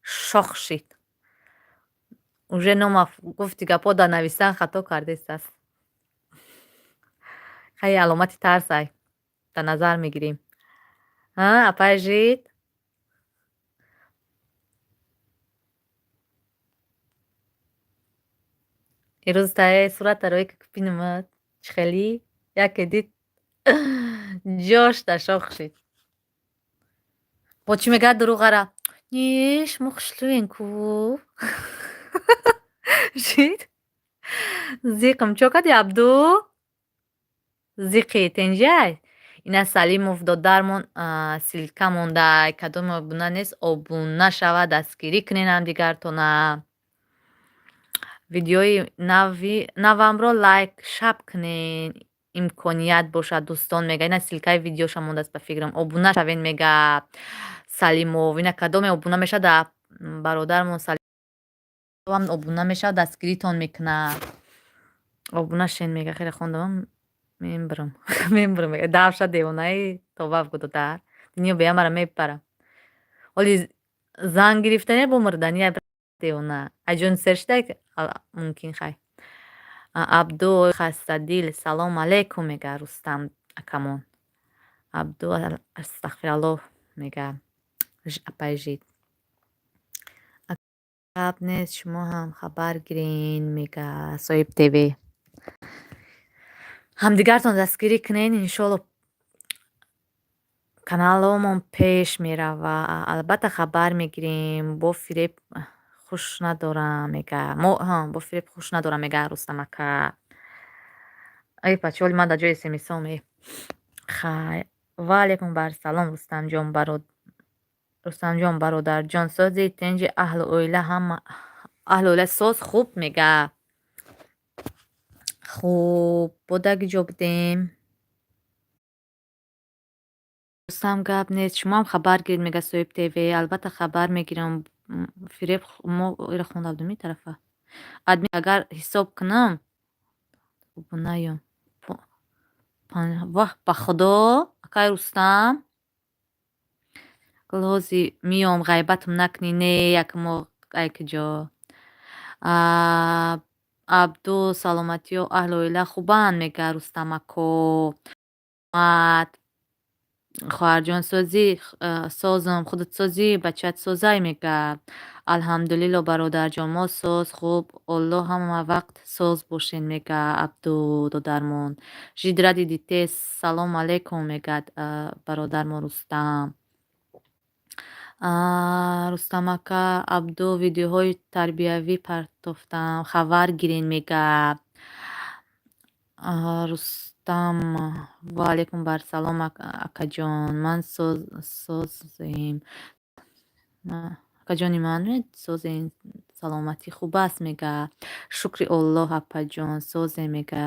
A: шох шид. Уже нома гуфти гапҳо дар навиштан хато кардестаст. Хай, аломати тарсай дар назар мегирем. Апай жид? Ирӯз таи сурата рӯи ки бинамад, чӣ хелӣ яке дид, ҷошта шох шид. Бо чӣ мегӯяд дурӯғара? Не, шумо хушлӯен ку. Жид? Зиқм чо кардӣ, Абду? Зиқи тенҷай?
C: Ина Салимов додармон ссылка монда. Кадоме обуна нест, обуна шава, дастгирӣ кунен ҳамдигартона. Видеои навамро лайк шаб кунен, имконият бошад, дӯстон, мега. Ина ссылкаи видеоша мондааст, ба фикрам. Обуна шавен, мега Салимов. Ина кадоме обуна мешавад, бародармон Салимовам обуна мешавад, дастгиритон мекунад. Обуна шен, мега. Хеле хондам, мебарам, мебарам, мега. Давша девонаи тобаф гу, додар. Дунё беамара мепара. Оли зан гирифтане бо мурдани девона. Аҷон сер шуда мумкин, хай. Абду хастадил, салом алейкум, мега Рустам акамон. Абду, астағфираллоҳ, мега апаи жид. Гап нест, шумо ҳам хабар гирен, мега Соҳиб ТВ. Ҳамдигартон дастгирӣ кунен, иншоалло, каналҳомон пеш мерава. Албатта, хабар мегирем. Бо фиреб хуш надорам, мега. Мо бо фиреб хуш надорам, мега Рустам ака. Эй бача, оли ман дар ҷои смсом. Э хай, ва алайкум барсалом, Рустамҷон, Рустамҷон, бародарҷон, сози, тинҷи, аҳлу оила, ҳама аҳлу оила соз, хуб, мега. Хуб, бо даги ҷо будем. Рустам, гап нест, шумоам хабар гиред, мега Соҳиб ТВ. Албатта, хабар мегирам. Фиреб мо ира хонда будем ин тарафа. Админ, агар ҳисоб кунам, обунаём. Ваҳ, ба худо, акай Рустам. Ҳози миём, ғайбатам накунӣ, не як мо ай куҷо. Абду, саломатиё, аҳлу оила хубанд, мега Рустам ако. Хоҳарҷон, созӣ, созам, худат созӣ, бачаат созай, мега. Алҳамдулилло, бародарҷон, мо соз, хуб, Оллоҳ ҳама вақт соз бошен, мега Абду додармон. Жид ради детей, салом алейкум, мегӯяд бародармон Рустам. Рустам ака, Абду видеоҳои тарбиявӣ партофтам, хабар гирен, мега. Рустам, ва алайкум барсалом, акаҷон, ман созем. Акаҷони ман, созем, саломатӣ хуб аст, мега. Шукри Оллоҳ, апаҷон, созем, мега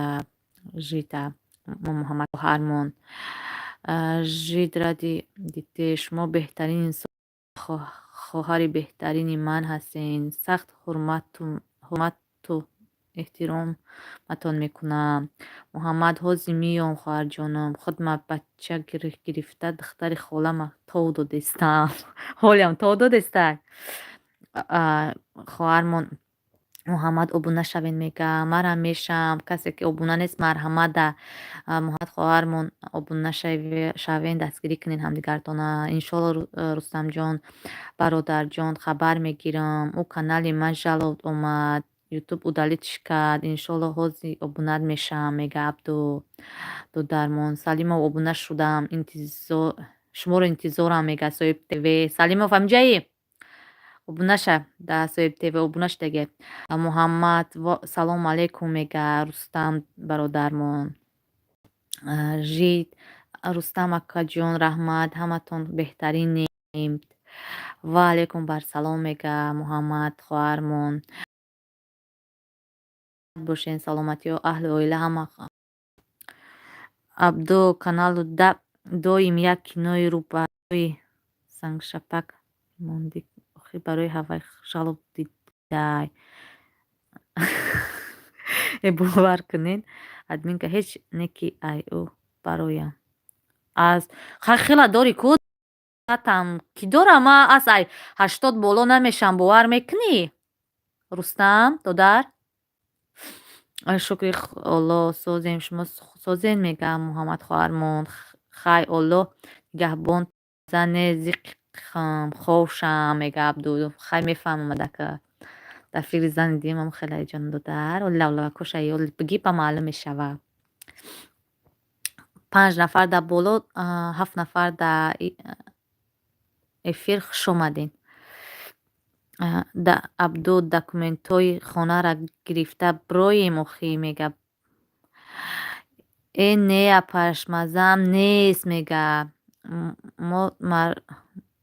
C: Жита Муҳаммад хоҳармон. Жид ради детей, шумо беҳтарин инсон, хоҳари беҳтарини ман ҳастед. Сахт ҳурмату эҳтироматон мекунам. Муҳаммад, ҳозир меём, хоҳарҷонам. Худма бача гирифта, духтари холама тов додестам. Ҳолиам тов додестай? Хоҳармон Муҳаммад, обуна шавед, мега. Марам мешам. Касе ки обуна нест, марҳамат да Муҳаммад хоҳармон обуна шавен, дастгирӣ кунед ҳамдигартона. Иншоалло, Рустамҷон, бародарҷон, хабар мегирам. Ӯ канали ман жалоб омад. Ютуб удалить кард. Иншоалло, ҳозир обунат мешавам, мега Абду додармон. Салимов, обуна шудам. Шуморо интизорам, мега Соҳиб ТВ. Салимов, ҳамҷаи? Обуна ша, да Соҳиб ТВ обуна шудаге. Муҳаммад, салом алейкум, мега Рустам бародармон. Жид, Рустам акаҷон, раҳмат, ҳаматон беҳтаринем. Ва алайкум барсалом, мега Муҳаммад хоҳармон. Бошен, саломатиё, аҳли оила ҳама. Абду каналу доим як кинои рӯбаи сангшапак мондӣ, охир барои ҳавай жалоб дидай. Э, бовар кунед, админка ҳеҷ неки ай ӯ бароям. Аз хела дори ку там ки дорам, ман ас ай 80 боло намешам, бовар мекунӣ? Рустам, додар? Шукри Оллоҳ, созем, шумо созен, мега Муҳаммад хоҳармон. Хай, Оллоҳ нигаҳбон, зане зиқам ховшам, мега Абду. Хай, мефаҳмам, адака. Дар фикри зани дуюмам хеле ҷон, додар. Оли лавлавакоша ёл бигӣ, ба маълум мешава. Панҷ нафар дар боло, ҳафт нафар дар эфир, хуш омадед. Абду документҳои хонаро гирифта бироем охӣ, мега. Э, не, апаш, маззаам нест, мега. Мо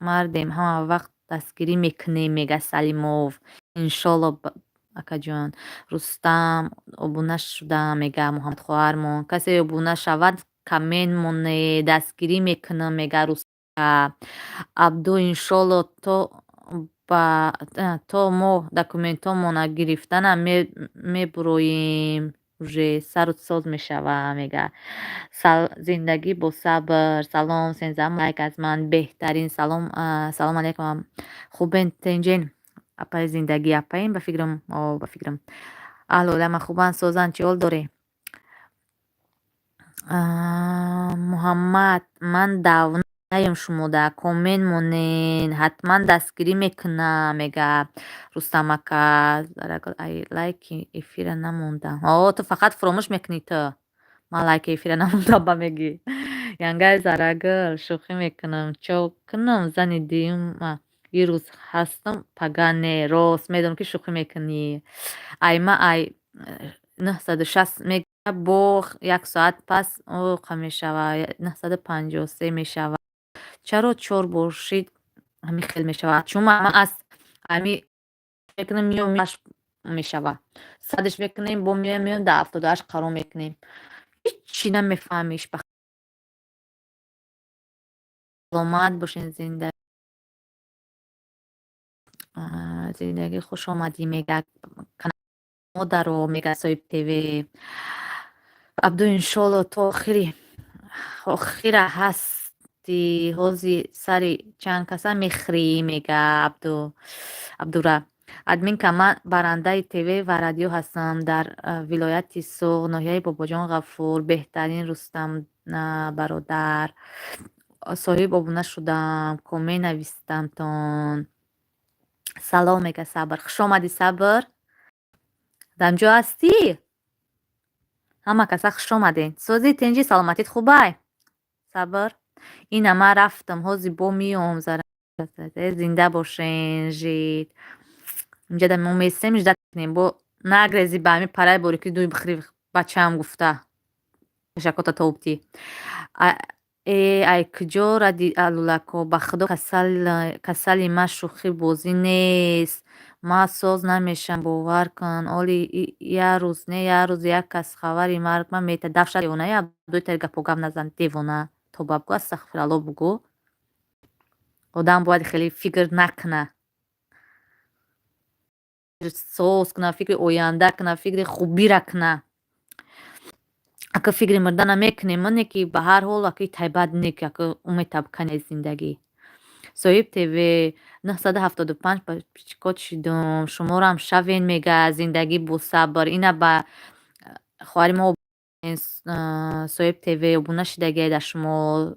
C: мардем, ҳама вақт дастгирӣ мекунем, мега Салимов. Иншолло, акаҷон. Рустам, обуна шудам, мега Муҳаммад хоҳармон. Касе обуна шавад, коммент монед, дастгирӣ мекунам, мега Рустам. Абду, иншолло, то мо документҳомона гирифтана мебуроем, уже сару соз мешава, мега. Зиндагӣ бо сабр. Салом, 13-ум лайк аз ман, беҳтарин. Салом, салом алейкум. Хубен, тинҷен, апаи Зиндагӣ? Апаин, ба фикрам, о, ба фикрам. Аҳлу оилама хубанд, созанд, чӣ ҳол дорӣ? Муҳаммад, ман давнаем шумода, коммент монен, ҳатман дастгирӣ мекунам, мега Рустам ака. Лайки эфира намондам. О, ту фақат фуромӯш мекунӣ ту. Ман лайки эфира намондам ба мегӣ. Янгаи Зарагул, шӯхӣ мекунам. Чо кунам, зани дуюма ирӯз ҳастам, пага не. Рост, медонам, ки шӯхӣ мекунӣ. Айма ай 960 мега, бо як соат пас оқа мешава, 953 мешава. Чаро чор бошид ҳамин хел мешавад? Чун ман аз ҳами мекунам, меом, мешава. Садаш мекунем, бо меоем, меоем, дар 78 қарор мекунем. Ҳиччи намефаҳмиш. Саломат бошен, зинда. Зиндагӣ, хуш омадӣ, мега модаро, мега Соҳиб ТВ. Абду, иншолло, то охира ҳасти, ҳози сари чанд каса мехӯрӣ, мега Абду. Абдура. Админка, ман барандаи ТВ ва радио ҳастам дар вилояти Суғд, ноҳияи Бобоҷон Ғафур. Беҳтарин, Рустам бародар. Соҳиб, обуна шудам, коммент навистамтон. Салом, мега Сабр. Хуш омадӣ, Сабр. Дамҷо ҳастӣ? Ҳама каса хуш омадед. Созӣ, тинҷӣ, саломатит хубай? Сабр. Ина ман рафтам, ҳози бо меом. Зинда бошен, жид. Инҷа мо месем, ждать кунем. Бо нагрези ба ҳамин параи борикӣ дуй бихӯри, бачаам гуфта. Ташаккурта тобтӣ. Э, ай куҷо ради алулако? Ба худо, касали ман шӯхӣ бозӣ нест. Ман соз намешавам, бовар кун. Оли як рӯз не, як рӯз як кас хабари марг ман метиҳад. Дафша, девонаи Абдуи, тари гапо гап назан, девона. Тоба бугӯ, астағфиралло бугӯ. Одам бояд хеле фикр накуна. Соз куна, фикри оянда куна, фикри хубира куна. Ака, фикри мурдана мекунем, не ки ба ҳар ҳол аки тайбат не ки ака умедта бикани аз зиндагӣ. Соҳиб ТВ, 975 подписчикот шидум. Шуморам шавен, мега Зиндагӣ бо сабр. Ина ба хоҳари мо Соҳиб ТВ обуна шидагиай дар шумо.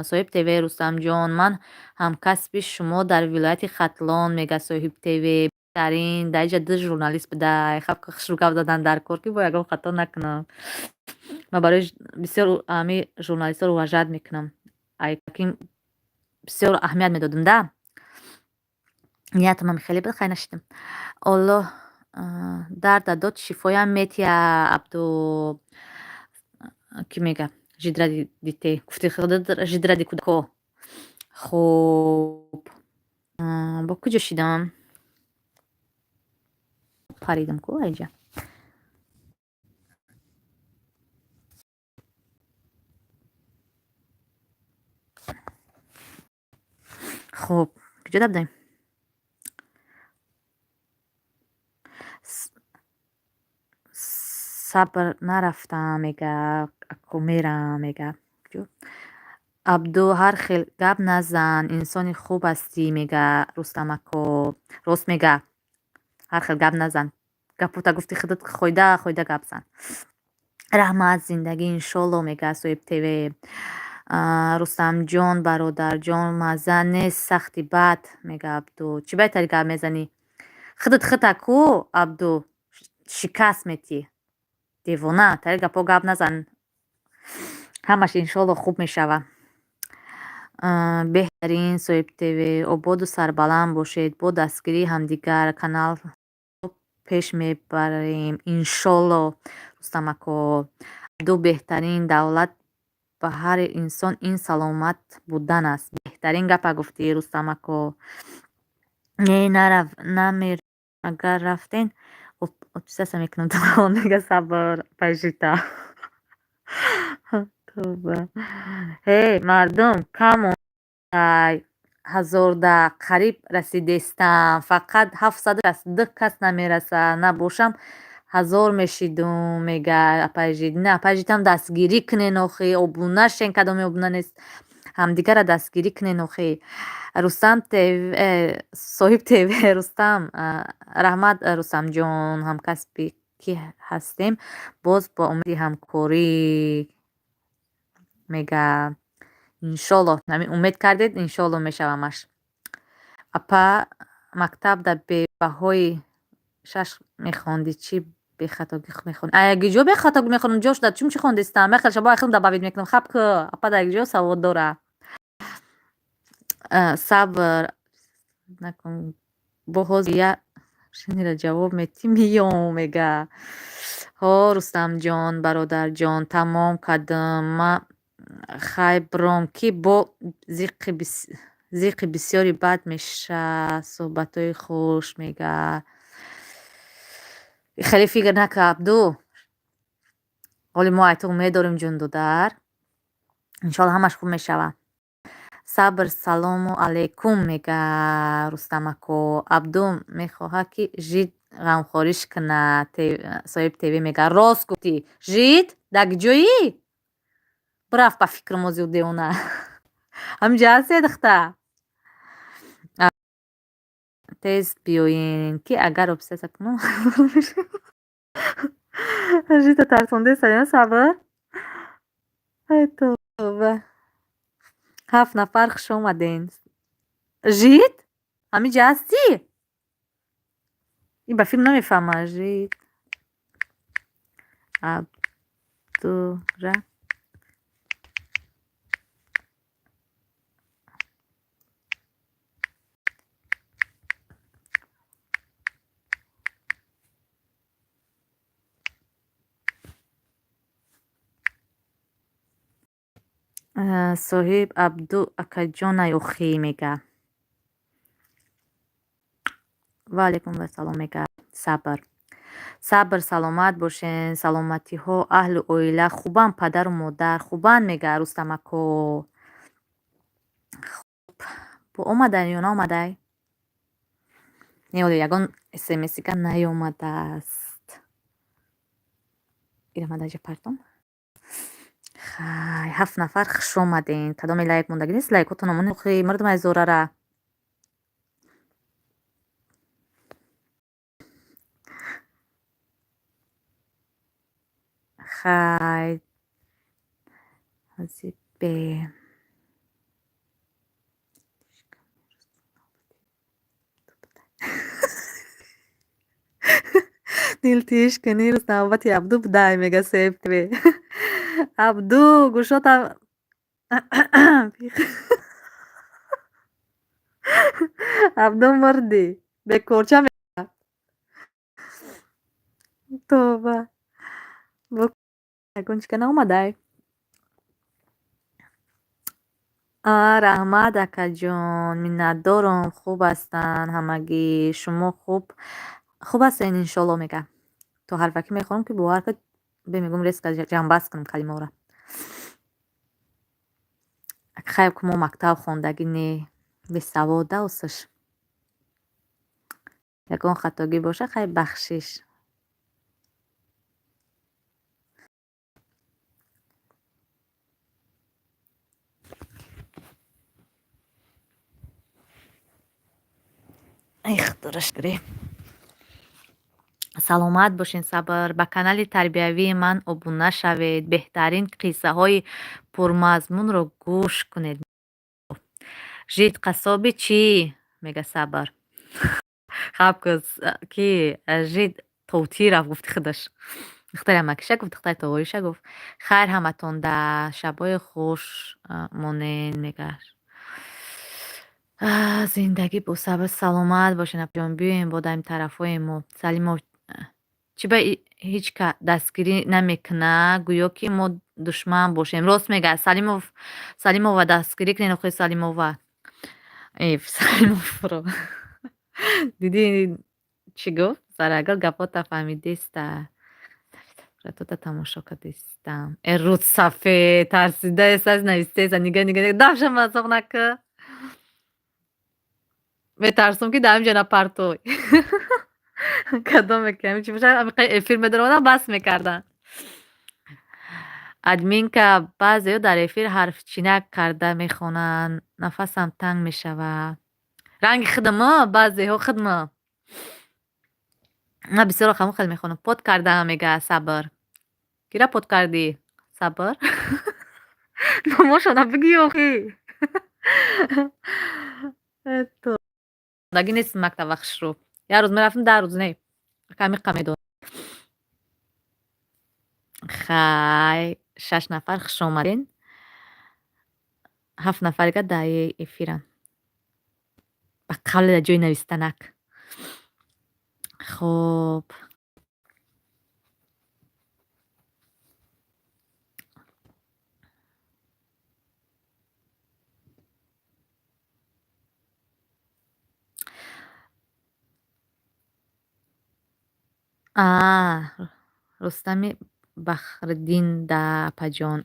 C: Соҳиб ТВ, Рустамҷон, ман ҳамкасби шумо дар вилояти Хатлон, мега Соҳиб ТВ. Беҳтарин, дар инҷа ду журналист будай. Хаб хушрӯ гап задан дар кор, ки бо ягон хато накунам. Ман барои бисёр ҳами журналистҳоро уважать мекунам. Айкин бисёр аҳамият медодам да. Ниятам хеле буд, хай, нашидам. Оллоҳ дарда дод, шифоям метия, Абду. Кӣ мега? Жить ради детей. Гуфти жить ради кӯдако. Хуб. Бо куҷо шидам? Паридам ку айҷа. Хуб, куҷо будем? Сабр, нарафтам, мега, ако мерам, мега. Абду, ҳар хел гап назан, инсони хуб ҳастӣ, мега Рустам ако. Рост мега. Ҳар хел гап назан. Гапота гуфти худат хойда хойда гап зан. Раҳмат, Зиндагӣ, иншолло, мега Соҳиб ТВ. Рустамҷон, бародарҷон, мазза нест, сахти бад, мега Абду. Чӣ баъд гап мезанӣ? Худат худта ку, Абду, шикаст метӣ. Девона, тари гапҳо гап назан. Ҳамаш иншолло хуб мешава. Беҳтарин, Соҳиб ТВ, ободу сарбаланд бошед. Бо дастгирии ҳамдигар канал пеш мебарем иншолло, Рустам ако. Абду, беҳтарин давлат ба ҳар инсон ин саломат будан аст. Беҳтарин гапа гуфтӣ, Рустамако. Не, нарав, намер, агар рафтен отписаться мекунам мега сабр пажита. Тоба. Ҳей, мардум, кам ай ҳазорда қариб расидестам. Фақат 762 кас намераса. Набошам 1000 мешидум, мега апайжид. Не, апайжидам дастгирӣ кунен охи, обуна шен, кадоме обуна нест. Ҳамдигарра дастгирӣ кунен охи. Рустам ТВ, соҳиб ТВ, Рустам, раҳмат, Рустамҷон, ҳамкасби ки ҳастем, боз бо умеди ҳамкорӣ, мега. Иншоллоҳ, ҳамин умед кардед, иншоллоҳ мешавамаш. Апа, мактабда бебаҳои шаш мехондӣ, чӣ бехатогӣ мехонӣ? А ягиҷо бехатогӣ мехонам, ҷо шуда, чун чӣ хондистам? Мехел шабо ахилм добавить мекунам. Хаб ку, апа дар ягиҷо савод дора. Сабр накун, бо ҳозир я шинира ҷавоб метӣ, миём, мега. Ҳо, Рустамҷон, бародарҷон, тамом кардам. Ма хай бром, ки бо зиқи бисёри бад меша. Суҳбатҳои хуш, мега. Хеле фикр нака, Абду. Ҳоли мо ай ту умед дорем, ҷун додар. Иншолло ҳамаш хуб мешава. Сабр, салому алайкум, мега Рустамако. Абду мехоҳад, ки жид ғамхориш кунад, соҳиб ТВ, мега. Рост гуфтӣ. Жид, дар куҷоӣ? Бирафт ба фикрам озиу девона. Ҳаминҷа ҳастед, духта? Тез биёен, ки агар обсеса кунам. Жида тарсондеста, сабр? Ай тоба. Ҳафт нафар, хуш омаден. Жид? Ҳаминҷа ҳастӣ? Ин ба филм намефаҳма. Жид. Абдура. Соҳиб Абду акаҷонай охӣ, мега. Ва алайкум вассалом, мега Сабр. Сабр, саломат бошен, саломатиҳо, аҳлу оила хубанд, падару модар хубанд, мега Рустамако. Хуб, бо омадай ё наомадай? Не, ҳоло ягон смсига наёмадааст. Ира ман дар партом. Хай, ҳафт нафар, хуш омаден. Кадоме лайк мондагӣ нест, лайкотон омон охи, мардум ай зорара. Хай, ҳозир бе. Дилтиш кунӣ, рӯз навбати Абду будай, мега Сеф ТВ. Абду, гӯшотам Абду мурдӣ. Бекорча мега. Тоба. Ягон чика наомадай? А, раҳмат, акаҷон, миннатдорам, хуб ҳастанд ҳамагӣ. Шумо хуб хуб ҳастед, иншолло, мега. То ҳарфаки мехонам, ки бовар кунед, бемегӯм резко ҷамъбаст кунам калимаҳоро. Хайр, ку мо мактаб хондагӣ не, бесавод да осаш. Ягон хатогӣ боша, хай, бахшиш. Ай худоро шукрӣ. Саломат бошен, Сабр. Ба канали тарбиявии ман обуна шавед. Беҳтарин қиссаҳои пурмазмунро гӯш кунед. Жид қассоби чӣ? Мега Сабр. Хаб ки жид товтӣ рафт, гуфти худаш. Духтари амакиша гуфт, духтари товориша гуфт. Хайр ҳаматонда, шабҳои хуш монен, мега. Зиндагӣ бо сабр, саломат бошен, апаҷон, биёем бо дар ин тарафҳои мо. Салимов, чӣ ба Ҳеҷ ка дастгирӣ намекунад, гӯё ки мо душман бошем. Рост мегӯяд Салимов. Салимова, дастгирӣ кунед охи Салимова. Салимовро дидӣ, чӣ гуфт? Зарагул, гапота фаҳмидиста, суратота тамошо кардистам. Э, рӯдсафед тарсидаест, навистеса. Нига, нига, дафша масоқ накӣ, метарсум, ки дар ҳаминҷо напартой. Кадоме ки ҳамин чи бошад, ҳамиқай эфир медаромадам, бас мекардам. Админка, баъзеҳо дар эфир ҳарфчинак карда мехонанд, нафасам танг мешавад. Ранги худама, баъзеҳо худма. Ман бисёр ҳамон хел мехонам. Под кардаам, мега Сабр. Кира под кардӣ, Сабр? Номошона бигӯ охи. Даги нест мактаба хушрӯ. Як рӯз мерафтам, 10 рӯз не. Ҳамиқа медонам. Хай, шаш нафар, хуш омаден. Ҳафт нафарига дар эфиранд. Ба қавле дар ҷои навистанак. Хоб. А, Рустами Бахриддин да, апаҷон.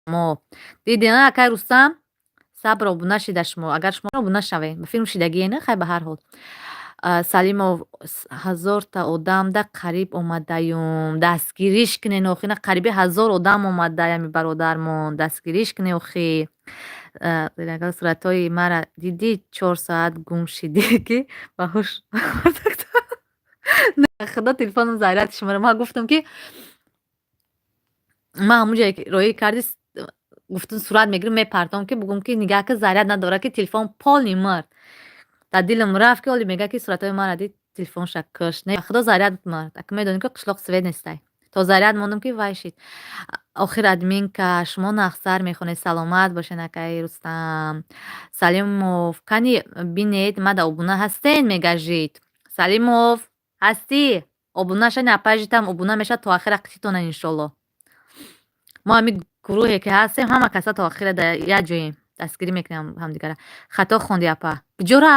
C: Мо дидед, акай Рустам? Сабр, обуна шида шумо. Агар шумо обуна шавед, ба филм шидагие, не? Хай, ба ҳар ҳол. Салимов, 1000-та одамда қариб омадаюм. Дастгириш кунен охи, на қариби 1000 одам омада, ами бародармон. Дастгириш кунен охи. Суратҳои мара дидӣ, 4 соат гум шидӣ, ки ба ҳуш. Худо, телефоном заряд шуморо. Ман гуфтам, ки ман ҳамун ҷое роҳӣ кардӣ, гуфтам, сурат мегирам, мепартом, ки бугум, ки нигаҳ ки заряд надорад, ки телефон полный мурд. Дар дилам рафт, ки оли мегӯяд, ки суратҳои маро дид, телефонша кушт. Не, худо, заряд мурд. Ака, медонӣ, ки қишлоқ свет нестай. То заряд мондам, ки вай шид. Охир, админка, шумо нағзтар мехонед. Саломат бошед, акаи Рустам. Салимов, кани бинед, мада обуна ҳастен, мегажид. Салимов, ҳастӣ? Обуна шани, апажитам обуна мешавад, то охира қититона, иншолло. Мо ҳамин гурӯҳе ки ҳастем, ҳама каса то охира дар як ҷоем. Дастгирӣ мекунем ҳамдигара. Хато хонди, апа. Куҷора?